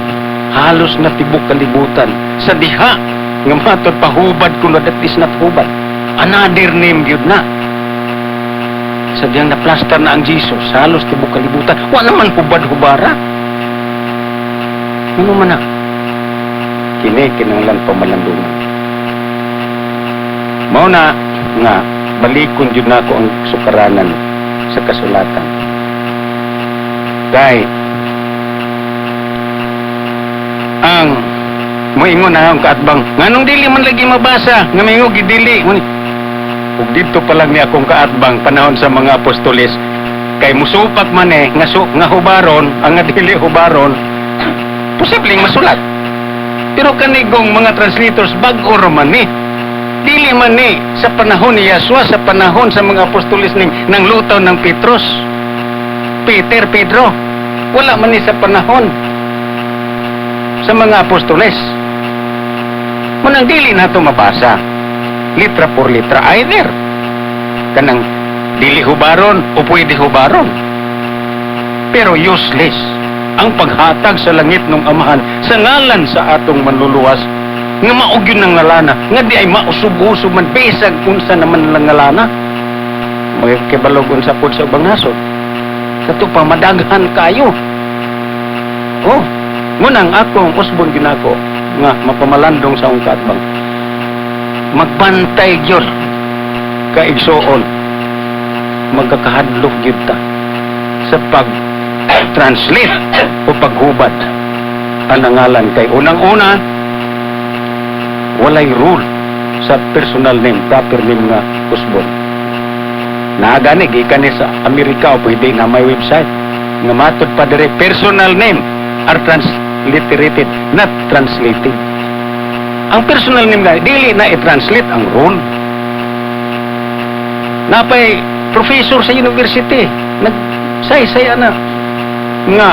halos na tibok kalibutan, sa diha nga matod pahubad kuno, that is not hubad, another name gyud na. Sa dihang na plaster na ang Jesus, halos tibok kalibutan, wa naman hubad-hubara. Ano man na kini, kinahanglan pamalandungan. Mao na nga balikon jud nako ang sukaranan sa kasulatan kay ang moingon na ang kaatbang, nganong dili man lagi mabasa nga mingo gidili? Ug didto pa lang ni akong kaatbang, panahon sa mga apostoles, kay musupak man eh nga, nga hubaron ang nga dili hubaron, posibleng masulat. Pero kanigong mga translators, bag-o ra man ni, dili man ni sa panahon ni Yahshua, sa panahon sa mga apostoles ning nang lutaw ng Petros, Peter, Pedro, wala man ni sa panahon sa mga apostoles. Munang dili na ito mabasa litra por litra, either kanang dili hubaron o pwede hubaron. Pero useless ang paghatag sa langit ng Amahan sa ngalan sa atong manluluwas nga mao gyud ng ngalana nga di ay mausub-usub man bisag unsa naman lang ngalana. Magkibalog unsa pod sa ubang nasod kato pa, madaghan kayo. Oh, munang akong usbon ginako nga mapamalandong sa akong kaatbang, magbantay gyud kaigsuon, magkakahadlok gyud ta sa pag translate o paghubad ang ngalan, kay unang-una walay rule sa personal name, proper name nga usbon. Naa gani gikan ni sa Amerika o pwede na may website nga matod pa dire, personal name are transliterated, not translated. Ang personal name nga dili na i-translate ang rule. Napay professor sa university nagsaysay ana nga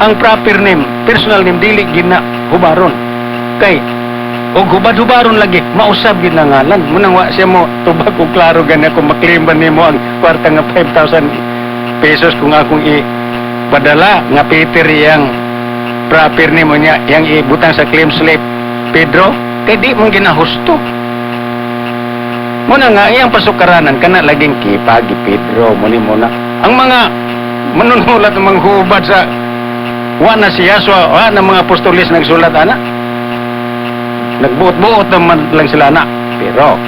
ang proper name, personal name, dili gina hubaron, kay og hubad-hubaron lagi mausab gid na ngalan. Munang wa siya mo tubag og klaro gani kung maklaim ba nimo ang kwarta nga 5,000 pesos kung akong i padala nga Peter yang proper nimo niya, yang ibutang sa claim slip Pedro, kay di mong ginahusto. Muna nga iyang pasukaranan kana laging kipagi Pedro mo ni muna ang mga manunulat ng mga hubad sa wa na si Yahshua, wa na mga apostoles nagsulat ana, nagbuot-buot naman lang sila na. Pero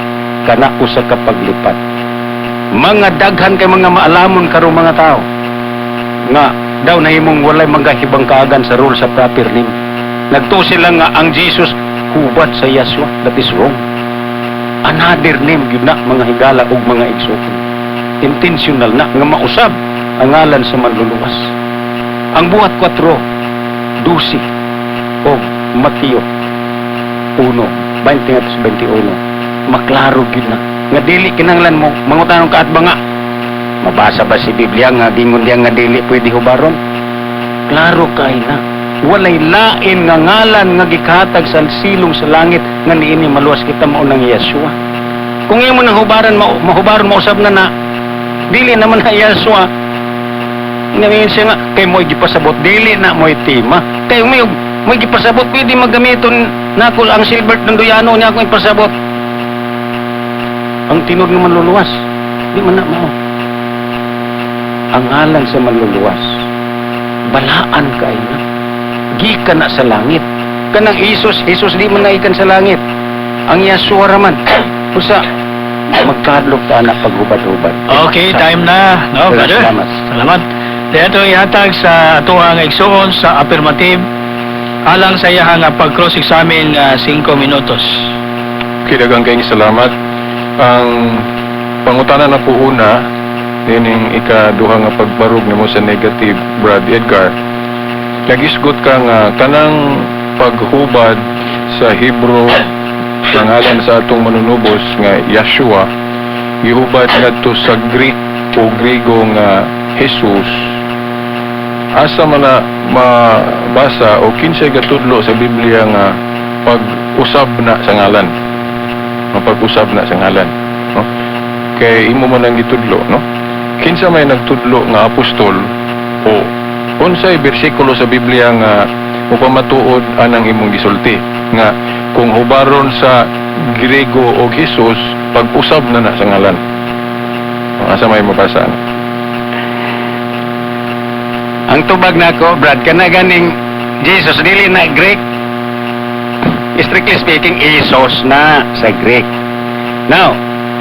kana usa ka paglipat. Mga daghan kay mga maalamon karong mga tao nga daw nahimong walay mga kaagan sa rule sa proper name. Nagtuo sila nga ang Jesus hubad sa Yahshua. That is wrong. Another name gyud na, mga higala ug mga igsuon. Intentional na nga mausab ang ngalan sa manluluwas. Ang Buhat 4:12 o Mateo 1, 20 21, maklaro gyud na nga dili kinahanglan mo mangutanong kaatbang nga mabasa ba si Biblia nga gingon diya nga dili pwede hubaron. Klaro kay na walay lain nga ngalan nga gikatag sa silong sa langit nga niini maluwas kita, mao nang Yeshua. Kung imo nang hubaran, mahubaron, mausab na na. Dili naman na Yahshua. Ngayon siya nga, kay mo'y gipasabot, dili na mo'y tema. Kay mo'y gipasabot, pwede magamiton nako ang Silbert ng Duyano niya akong ipasabot. Ang tinuod nga manluluwas, di man na mao. Ang ngalan sa manluluwas, balaan kay na. Gikan na sa langit. Kanang Isus, Jesus di man naikan sa langit. Ang Yahshua raman. Usa, magkadlok ta na paghubad-hubad. Okay, time na, no, brother? Salamat. Salamat. Dito ihatag sa atuang igsuon sa affirmative alang sa iyahang nga pag-cross-examine nga 5 minutos. Okay, daghang kayong salamat. Ang pangutana na po una, nining ikaduha nga pagbarog nimo sa negative, Brad Edgar. Nagisgot ka nga kanang paghubad sa Hebrew sa ngalan sa atong manunubos nga Yeshua, gihubad ngadto sa Greek o Griego nga Jesus. Asa man na mabasa o kinsay gatudlo sa Biblia nga pag-usab na sa ngalan? Mapag-usab na sa ngalan, no? Kay imo man ang gitudlo, no? Kinsa may nagtudlo nga apostol o unsay bersikulo sa Biblia nga mupamatuod anang imong gisulti nga kung hubaron sa Griego o Jesus, pag-usab na na sa ngalan? Asa may mabasa, ano? Ang tubag nako, Brad, kana ganing Jesus dili na Greek. Strictly speaking, Isos na sa Greek. Now,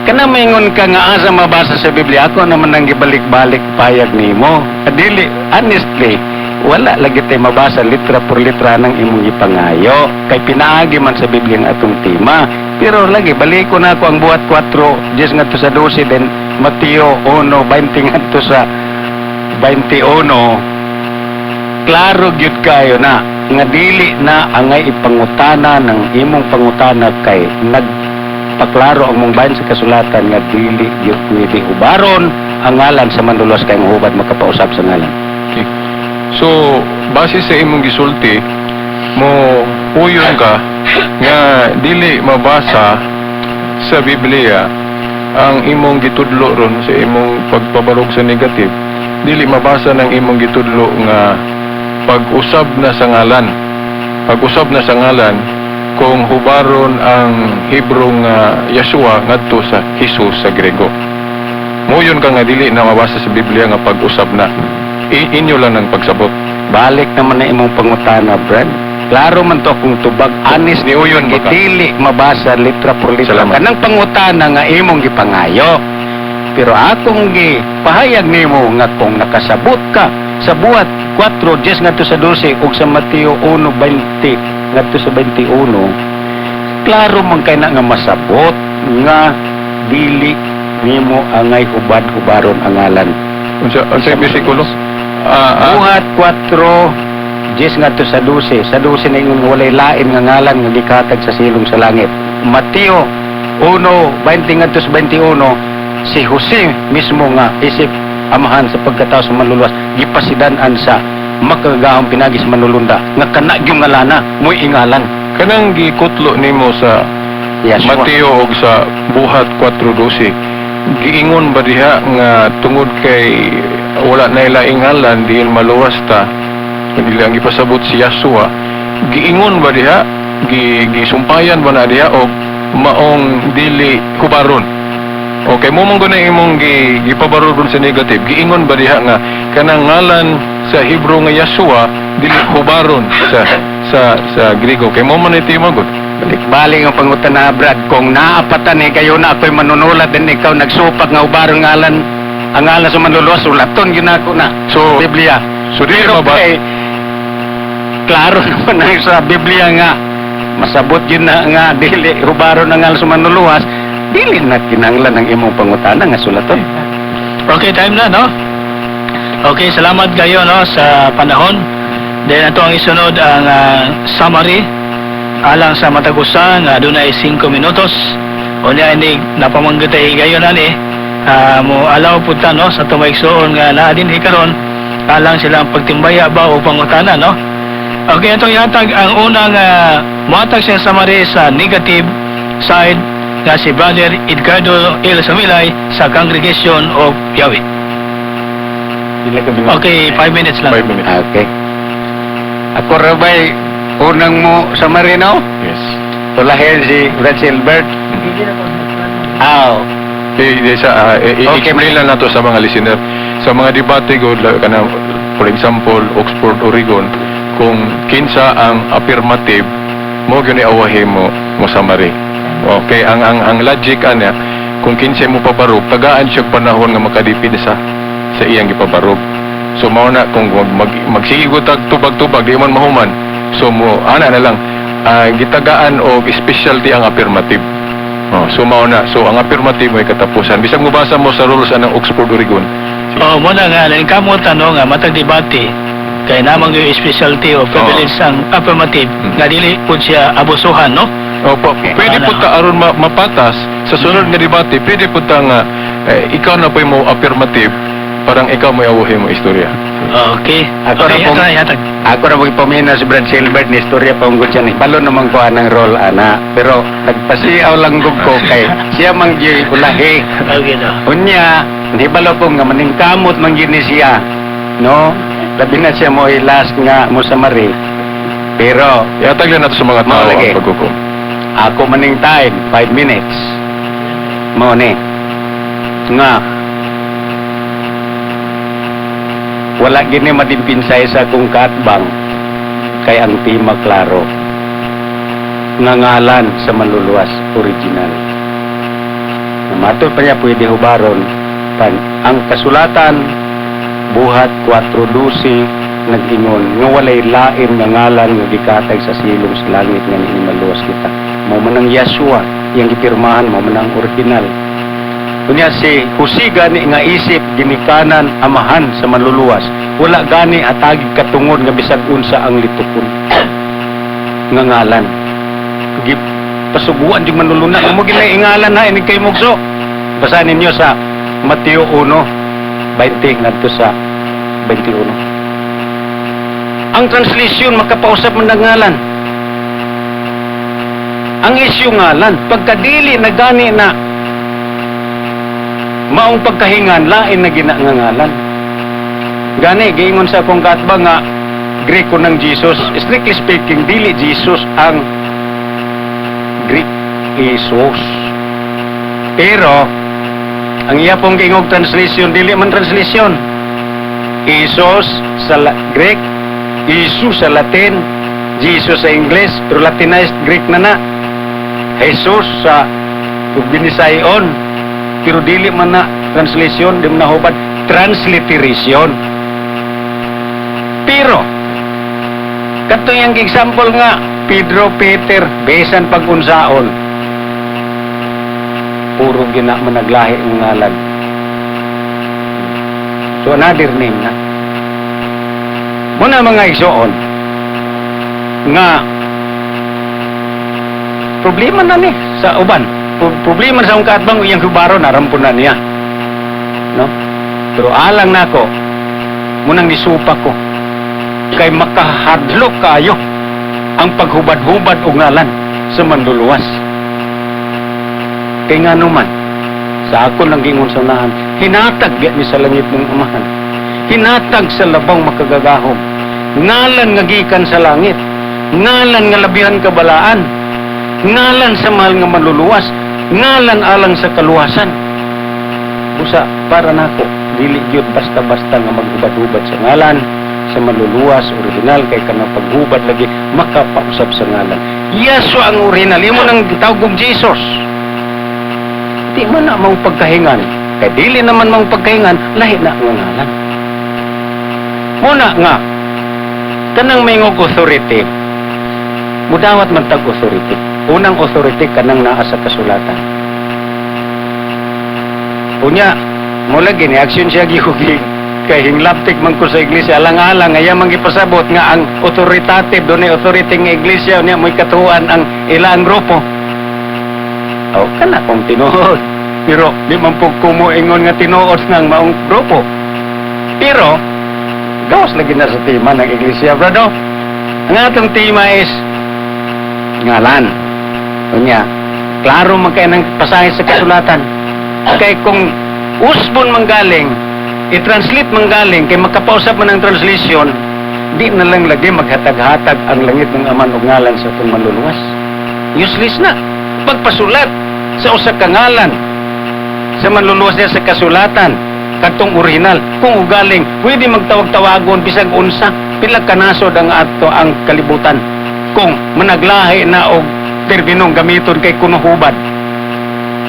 kana maingon ka nga asa mabasa sa Biblia, ako naman ang gibalik-balik payag nimo. Dili, honestly, wala lagi tay mabasa litra por litra ng imong gipangayo. Kay pinaagi man sa Biblia ang atong tema. Pero lagi, balik ko na ako ang Buhat 4, 10 ngadto sa 12, then Mateo 1, 20 ngadto sa 21, klaro gyud kayo na nga dili na angay ipangutana ng imong pangutana kay nagpaklaro ang mong bahin sa kasulatan nga dili gyud pwede hubaron ang ngalan sa manluluwas kay ang hubad makapausab sa ngalan. Okay. So, base sa imong gisulti, mo uyon ka nga dili mabasa sa Biblia ang imong gitudlo ron sa imong pagpabarog sa negative, dili mabasa ng imong gitudlo nga pag-usab na sa ngalan. Pag-usab na sa ngalan kung hubaron ang Hebrew nga Yeshua ngadto sa Jesus sa Grego. Muyon ka nga dili na mabasa sa Biblia nga pag-usab na. Inyo lang ang pagsabot. Balik naman na imong pangutana, Brad. Klaro man to akong tubag. Honest Niuyon ba ka? Dili mabasa litra por litra. Salamat. Kanang pangutana nga imong gipangayo. Pero akong gi pahayag nimo nga kung nakasabot ka sa Buhat 4:10 ngadto sa 12 ug sa Mateo 1:20 ngadto sa 21, klaro man kay na nga masabot nga dili nimo angay hubad-hubaron ang ngalan. Unsa bersikulo? Buhat 4:10 ngadto sa 12. Sa 12 na ingon walay lain nga ngalan nga gikatag sa silong sa langit. Mateo 1:20 ngadto sa 21, si Jose mismo nga isip amahan sa pagkatao sa manluluwas gipasidan-an sa makagagahom pinagi sa manlulunda nga kana gyud ngalana mo'y ingalan. Kanang gikutlo nimo sa Yeshua. Mateo og sa Buhat 4:12. Giingon ba diha nga tungod kay wala na laing ngalan diin maluwas ta, dili ang gipasabot si Yeshua? Giingon ba diha, gisumpayan ba na diha og maong dili hubaron? Okay, mo mong guna imong gipabarog sa negative. Giingon ba diha nga kanang ngalan sa Hebrew nga Yeshua dili hubaron sa Griego? Kay mo man ito yung magod. Balik-balik ang pangutana, Brad. Kung naapatan eh, kayo na ako'y manunulat din ikaw nagsupak nga ubaron ngalan ang ngalan sa manluluwas, sulaton yun ako na. So, Biblia. So dili Pero maba kay, klaro naman ang sa Biblia nga masabot yun na nga dili hubaron ang ngalan sa manluluwas, dili na kinahanglan ang imong pangutana nga sulaton. Okay, time na, no? Okay, salamat kayo, no, sa panahon. Then ato ang isunod ang summary alang sa matag usa nga adunay 5 minutos. Unya ini napamanggitay gayon ani mo alaw pud ta, no, sa tumaigsoon nga naa dinhi karon alang silang pagtimbaya ba o pangutana, no? Okay, itong ihatag ang unang mohatag siyang summary sa negative side. nga si Brother Edgardo L. Sumilay sa Congregation of Yahweh. Pila ka minuto? Okay, 5 minutes lang. 5 minutes. Okay. Ako rabay unang mo sa Marino. Yes. Tulahin si Brad Silbert. Aw. I-explain lang nato sa mga listener. Sa mga debate ko, kana, for example, Oxford, Oregon, kung kinsa ang affirmative, mo gyud ni awahi mo mo summary. Okay, ang logic ana, kung kinsa mo pabarog, tagaan siya panahon nga makadipinsa sa iyang gipabarog. So mao na kung magsige ko tag tubag-tubag di man mahuman. So mo ana na lang gitagaan og specialty ang affirmative. Oh, so mao na. So ang affirmative mo katapusan. Bisag mo basa mo sa rules anang Oxford, Oregon. Oh, muna nga, kamo tanong nga, matag debate, kay namang yung specialty o privilege ang affirmative, nga dili po siya abusuhan, no? Opo, pwede Ana. po ta aron mapatas sa sunod nga debate, pwede po ta nga ikaw na po mo affirmative, parang ikaw mo awuhin mo istorya. Okay. Ako Okay, na pong- ito na ihatag. Ako na magpamina si Brad Silbert ni istorya pa ungkod siya ni Balo naman ko anang role ana. Pero nagpasiaw lang gud ko kay siya man gyud ulahi. Okay na. Unya, nihibalo ko nga maningkamot man gyud ni siya. No? Labi na siya mo last nga mo sa mari. Pero Ihatag lang nato sa mga Mao tao lagi. ang paghukom. Ako maning time, 5 minutes. Mao ni. Nga wala gini madimpinsay sa akong kaatbang kay ang tema klaro. Nga ngalan sa manluluwas original. Namatod pa niya pwede hubaron pan ang kasulatan Buhat 4:12 nag-ingon nga walay lain nga ngalan nga gikatag sa silong sa langit nga niini maluwas kita. Mao man ang Yeshua iyang gipirmahan, mao man ang original. Unya si Jose gani nga isip ginikanan amahan sa manluluwas, wala gani atagi katungod nga bisag unsa ang litukon nga ngalan. Pasuguan di manluluna mo ginay ingalan na ini kay mugso. Basahin ninyo sa Mateo 1:20 ngadto sa 21. Ang translation makapausap man ng ngalan. Ang isyu ngalan, pagkadili na gani na maong pagkahingan, lain na gina nga ngalan. Gani, giingon sa akong katba nga Greko ng Jesus. Strictly speaking, dili Jesus ang Greek, Jesus. Pero, ang iya pong giingog translation, dili man translation. Jesus sa Greek, Jesus sa Latin, Jesus sa English, pero Latinized Greek na na. Jesus sa Binisayon, pero dili man na translation, di man na hubad, transliteration. Pero, katong yung example nga, Pedro, Peter, besan pag-unsaon, puro gina managlahi ang ngalan. So another name na. Muna mga igsoon, nga problema na ni sa uban. Problema sa akong kaatbang iyang hubaro narampon na niya. No? Pero alang nako, munang nisupa ko kay makahadlok kayo ang paghubad-hubad og ngalan sa manluluwas. Kay nga naman, sa ako lang gingon sa unahan, hinatag biya ni sa langit mong amahan. Hinatag sa labang makagagahom. Ngalan nga gikan sa langit. Ngalan nga labihan kabalaan. Ngalan sa mahal nga manluluwas. Ngalan alang sa kaluwasan. Busa, para nako, dili gyud basta-basta nga maghubad-hubad sa ngalan sa manluluwas original kay kanang paghubad lagi makapausab sa ngalan. Yeshua ang original, imo nang gitawag og Jesus. Di man na mao pagkahingan. Kay dili naman mao pagkahingan, lahi na ang ngalan. Muna nga, kanang maingog authority, mudawat man tag authority. Unang authority kanang naa sa kasulatan. Unya, mo lagi ni aksyon siya giyugi kay hinglaptik man ko sa iglesia alang-alang nga man gipasabot nga ang authoritative dunay authority nga iglesia unya mo'y katuan ang ilang grupo. Oh, kana kung tinuod. Pero di man po kumuingon nga tinuod ng maong grupo. Pero gawas lagi na sa tema ng iglesia, brado. Ang atong tema is ngalan. Unya, Klaro man kay ng pasahe sa kasulatan. Kay kung usbon man galing, i-translate man galing, kay makapausap man ang translation, di na lang lagi maghatag-hatag ang langit ng aman og ngalan sa atong manluluwas. Useless na. Pagpasulat sa usa ka ngalan sa manluluwas niya sa kasulatan, kadtong original, kung ugaling, pwede magtawag-tawagon bisag unsa, pila kanasod ang ato ang kalibutan. Kung managlahi na og terminong gamiton kay kuno hubad.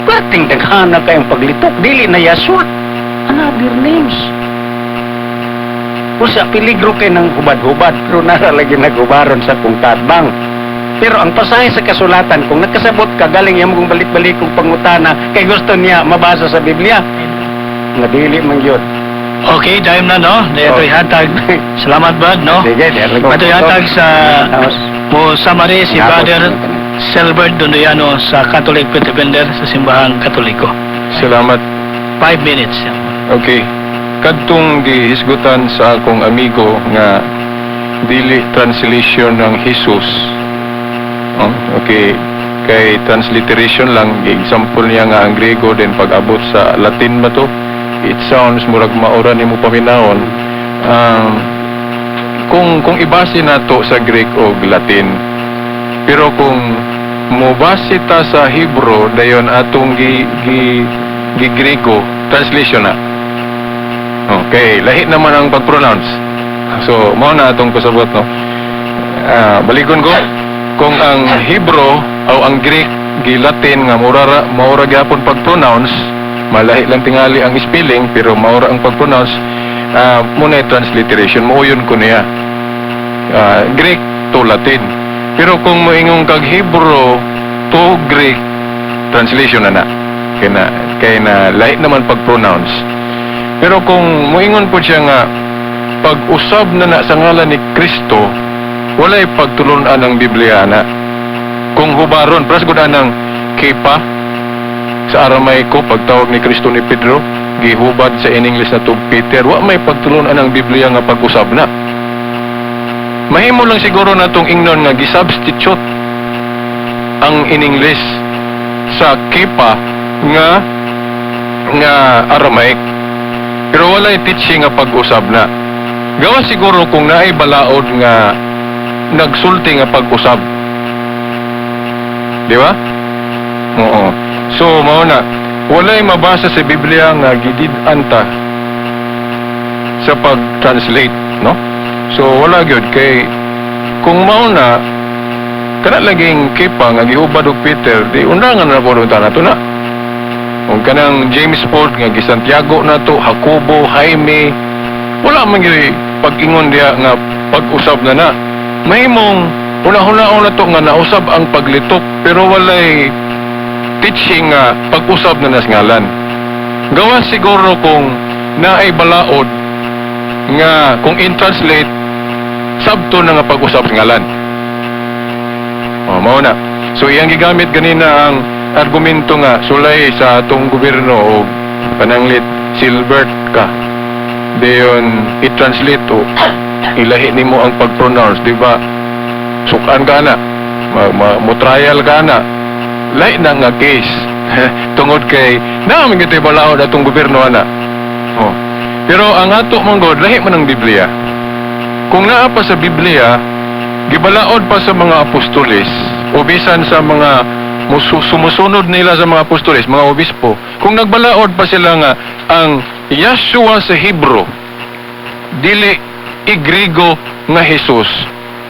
Perting daghana kayong paglitok, dili na Yahshua. Another names. Usa peligro kay ng hubad-hubad, pero nara lagi naghubaron sa kong tabang. Pero ang pasahe sa kasulatan, kung nakasabot ka, galing iyang kong balik-balik kong pangutana, kay gusto niya mabasa sa Biblia, nga dili man yun. Okay, dahil na, no? Dahil Oh. ito'y hatag. Salamat, Brad, no? Sige, dahil ko. Ito'y hatag sa mo summary si Brother Selbert Dondoyano sa Catholic Faith Defender sa Simbahang Katoliko. Salamat. 5 minutes. Okay. Kadtong gihisgutan sa akong amigo nga dili translation ng Jesus. Oh, okay. Kay transliteration lang, example niya nga ang Grego, then pag-abot sa Latin ba to, it sounds murag maura nimo paminawon. Kung ibase nato sa Greek o Latin, pero kung mobase ta sa Hebrew dayon atong gi gi, gi Grego translation na. Okay, lahi naman ang pag-pronounce. So, mao na atong pasabot, no. Ah, balikon ko kung ang Hebrew o ang Greek gi Latin nga mura maura gyapon pag-pronounce, malahi lang tingali ang spelling pero maura ang pag-pronounce, muna transliteration mo yun ko niya. Ah, Greek to Latin. Pero kung moingon kag Hebrew to Greek, translation na na. Kay na lahi naman pag-pronounce. Pero kung moingon po siya nga pag-usab na na sa ngalan ni Kristo, walay pagtulunan ang Biblia na. Kung hubaron, pras gud anang Kepa sa Aramaiko pagtawag ni Kristo ni Pedro, gihubad sa in English na to Peter, wa may pagtulunan ang Biblia nga pag-usab na. Mahimo lang siguro natong ingnon nga gisubstitute ang in English sa Kepa nga nga Aramaic. Pero walay teaching nga pag-usab na. Gawa siguro kung naay balaod nga nagsulti nga pag-usab. Di ba? Oo. So, mao na, walay mabasa sa Biblia nga gidid-an ta sa pag-translate, no? So, wala gyud kay kung mao na kana laging Kepa nga gihubad og Peter, di undangan na po ta nato na. Kung kanang James Ford nga giSantiago na to, Jacobo, Jaime, wala man gyud pag-ingon diha nga pag-usab na na. Mahimong una-hunaon na to nga nausab ang paglitok pero walay teaching nga pag-usab na nas ngalan. Gawa siguro kung naay balaod nga kung in-translate sabto na nga pag-usab sa ngalan. O, mao na. So iyang gigamit ganina ang argumento nga sulay sa atong gobyerno o pananglit Silbert ka. Dayon i-translate o ilahi nimo ang pag-pronounce, di ba? Sukan ka na. Ma, ma, mo trial ka na. Lahi na nga case. Tungod kay naa man gyud balaod atong gobyerno ana. Oh. Pero ang ato man god, lahi man ang Biblia. Kung naa pa sa Biblia, gibalaod pa sa mga apostoles o bisan sa mga sumusunod nila sa mga apostoles, mga obispo, kung nagbalaod pa sila nga ang Yeshua sa Hebrew dili i-Griego nga Jesus,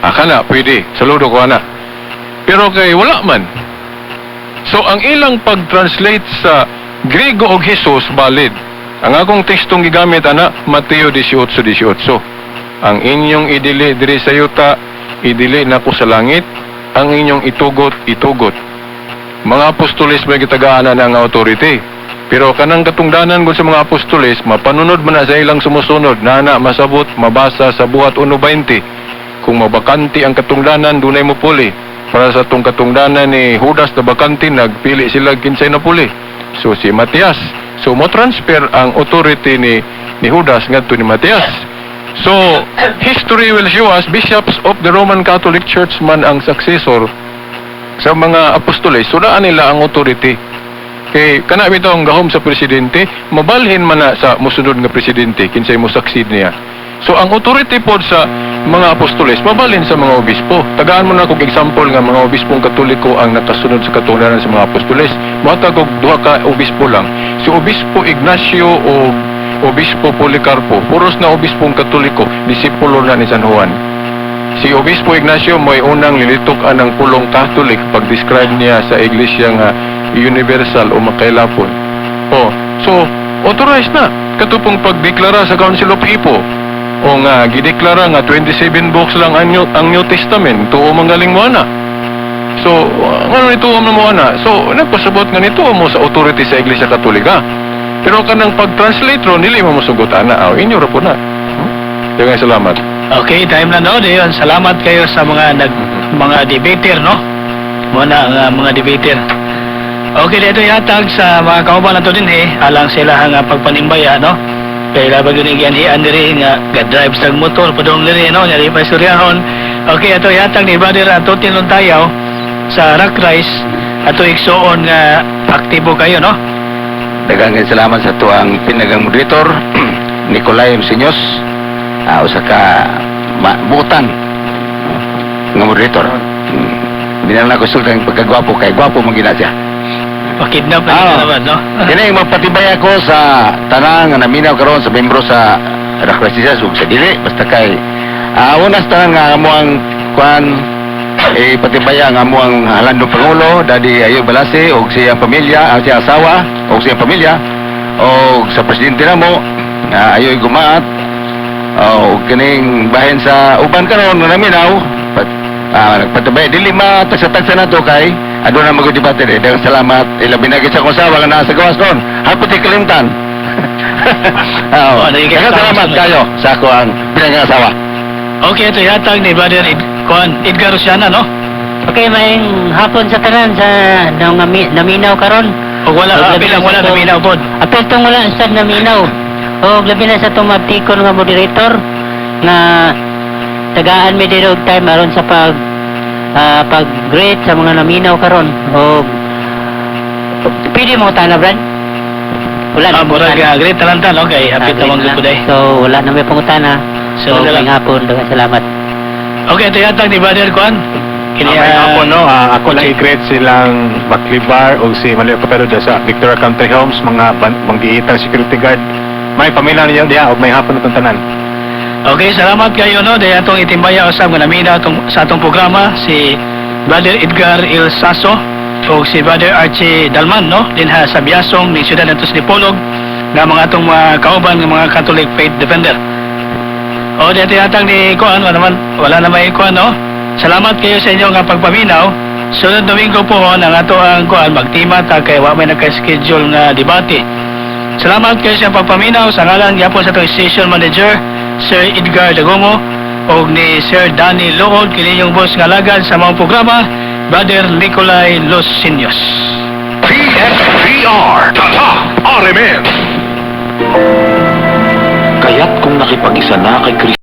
akana pwede, saludo ko ana. Pero kay wala man. So ang ilang pag-translate sa Griego og Jesus valid. Ang akong tekstong gigamit ana, Mateo 18:18. Ang inyong idili diri sa yuta, idili nako sa langit. Ang inyong itugot, itugot. Mga apostoles may gitagaan na ang authority. Pero kanang katungdanan gud sa mga apostoles, mapanunod man na sa ilang sumusunod, nana masabot, mabasa sa Buhat 1:20. Kung mabakante ang katungdanan, dunay mo puli. Para sa tong katungdanan ni Judas na bakante, nagpili sila kinsay na puli. So si Matias. So mo transfer ang authority ni Judas ngadto ni Matias. So history will show us bishops of the Roman Catholic Church man ang successor Sa mga apostoles, so naa nila ang authority. Kay kana bitaw ang gahom sa presidente, mabalhin man na sa musunod nga presidente kinsay mo succeed niya. So ang authority pod sa mga apostoles mabalhin sa mga obispo. Tagaan mo na kog example nga mga obispong Katoliko ang nakasunod sa katungdanan sa mga apostoles. Mohatag og duha ka obispo lang. Si Obispo Ignacio o Obispo Policarpo, puros na obispong Katoliko, disipulo na ni San Juan. Si Obispo Ignacio mo'y unang nilitok anang pulong Catholic pag-describe niya sa iglesia nga universal o makailapon. Oh, so authorized na katupong pagdeklara sa Council of Hippo o nga gideklara nga 27 books lang ang New Testament, tuo man galing mo ana. So, ngano nito mo mo ana? So, nagpasabot nga nito mo sa authority sa Iglesia Katolika. Pero kanang pag-translate ro dili mo mosugot ana. Aw, inyo ra po na. Daghang salamat. Okay, time na, no. Dayon, salamat kayo sa mga debater, no? Muna nga mga debater. Okay, dito ihatag sa mga kauban nato din eh, alang sila nga pagpanimbaya, no? Kay labi gyud gianhian diri nga ga-drive sa motor padung diri, no, nyari pa istoryahon. Okay, ato ihatag ni Brother Atotin Luntayaw sa Rock Rice ato igsuon nga aktibo kayo, no? Daghang salamat sa tuang pinagang moderator Nicolay Senyos, usa ka buutan nga moderator. Di na lang ako sultan ang pagkagwapo kay gwapo man gina siya. Pakidnap na naman, no? Kini magpatibay ako sa tanan nga naminaw karon sa membro sa Rock Christ ug sa dili basta kay una sa tanan nga amo ang kuan eh patibaya ang amo ang halandong pangulo Daddy Ayo Balase ug siyang pamilya, ang siyang asawa ug siyang pamilya ug sa presidente namo ayoy gumaat ug kining bahin sa uban karon nga naminaw nagpatibay dili matagsa-tagsa nato kay aduna magud debate eh. Daghang salamat, ilabi na gid sa akong asawa nga naa sa gawas ron hapot kalimtan. Oh, Oh, daghang salamat kayo sa ako ang pinangang asawa. Okay, ito ihatag ni Brother Edgar Luciana, no? Okay, maayong hapon sa tanan sa naminaw karon. O wala, Og labi apil lang na wala sa atong- naminaw pod. Apil tong wala sa naminaw. Og labi na sa atong maptikon nga moderator nga tagaan mi diri og time aron sa pag-greet sa mga naminaw karon. Og pwede mo tana, Brad? Wala na Ah, murag pangutana. great talanta, no? Kay hapit Ah, na great gyud na. po day. So wala na may pangutana. So, So, wala lang. maayong hapon, daghang salamat. Okay, ito ihatag ni Brother Kuan. Kini Kini ako, no, ako lang i-greet silang Baklibar o si Malia Capero sa Victoria Country Homes, mga manggiitang security guard. May pamilya niyo diha og may hapon natong tanan. Okay, salamat kayo, no. Dahil atong itimbaya usab nga naminaw atong, sa atong programa si Brother Edgar Il Saso o si Brother Archie Dalman, no, dinha sa Biasong ni siyudad nato sa Dipolog nga mga atong mga kauban nga mga Catholic Faith Defender. O dito yatang ni Kuan, wala naman may Kuan, no. Salamat kayo sa inyong nga pagpaminaw. Sunod Domingo po ang ato ang Kuan magtima ta kay wa may naka-schedule nga debate. Salamat kayo sa pagpaminaw sa ngalan gyapon sa atong station manager Sir Edgar Dagomo og ni Sir Danny Lood, kini yung boss nga alagad sa mga programa, Brother Nicolay Los Sinyos. PSPR Tatak RMN. Kaya't kung nakipag-isa na kay Kristo,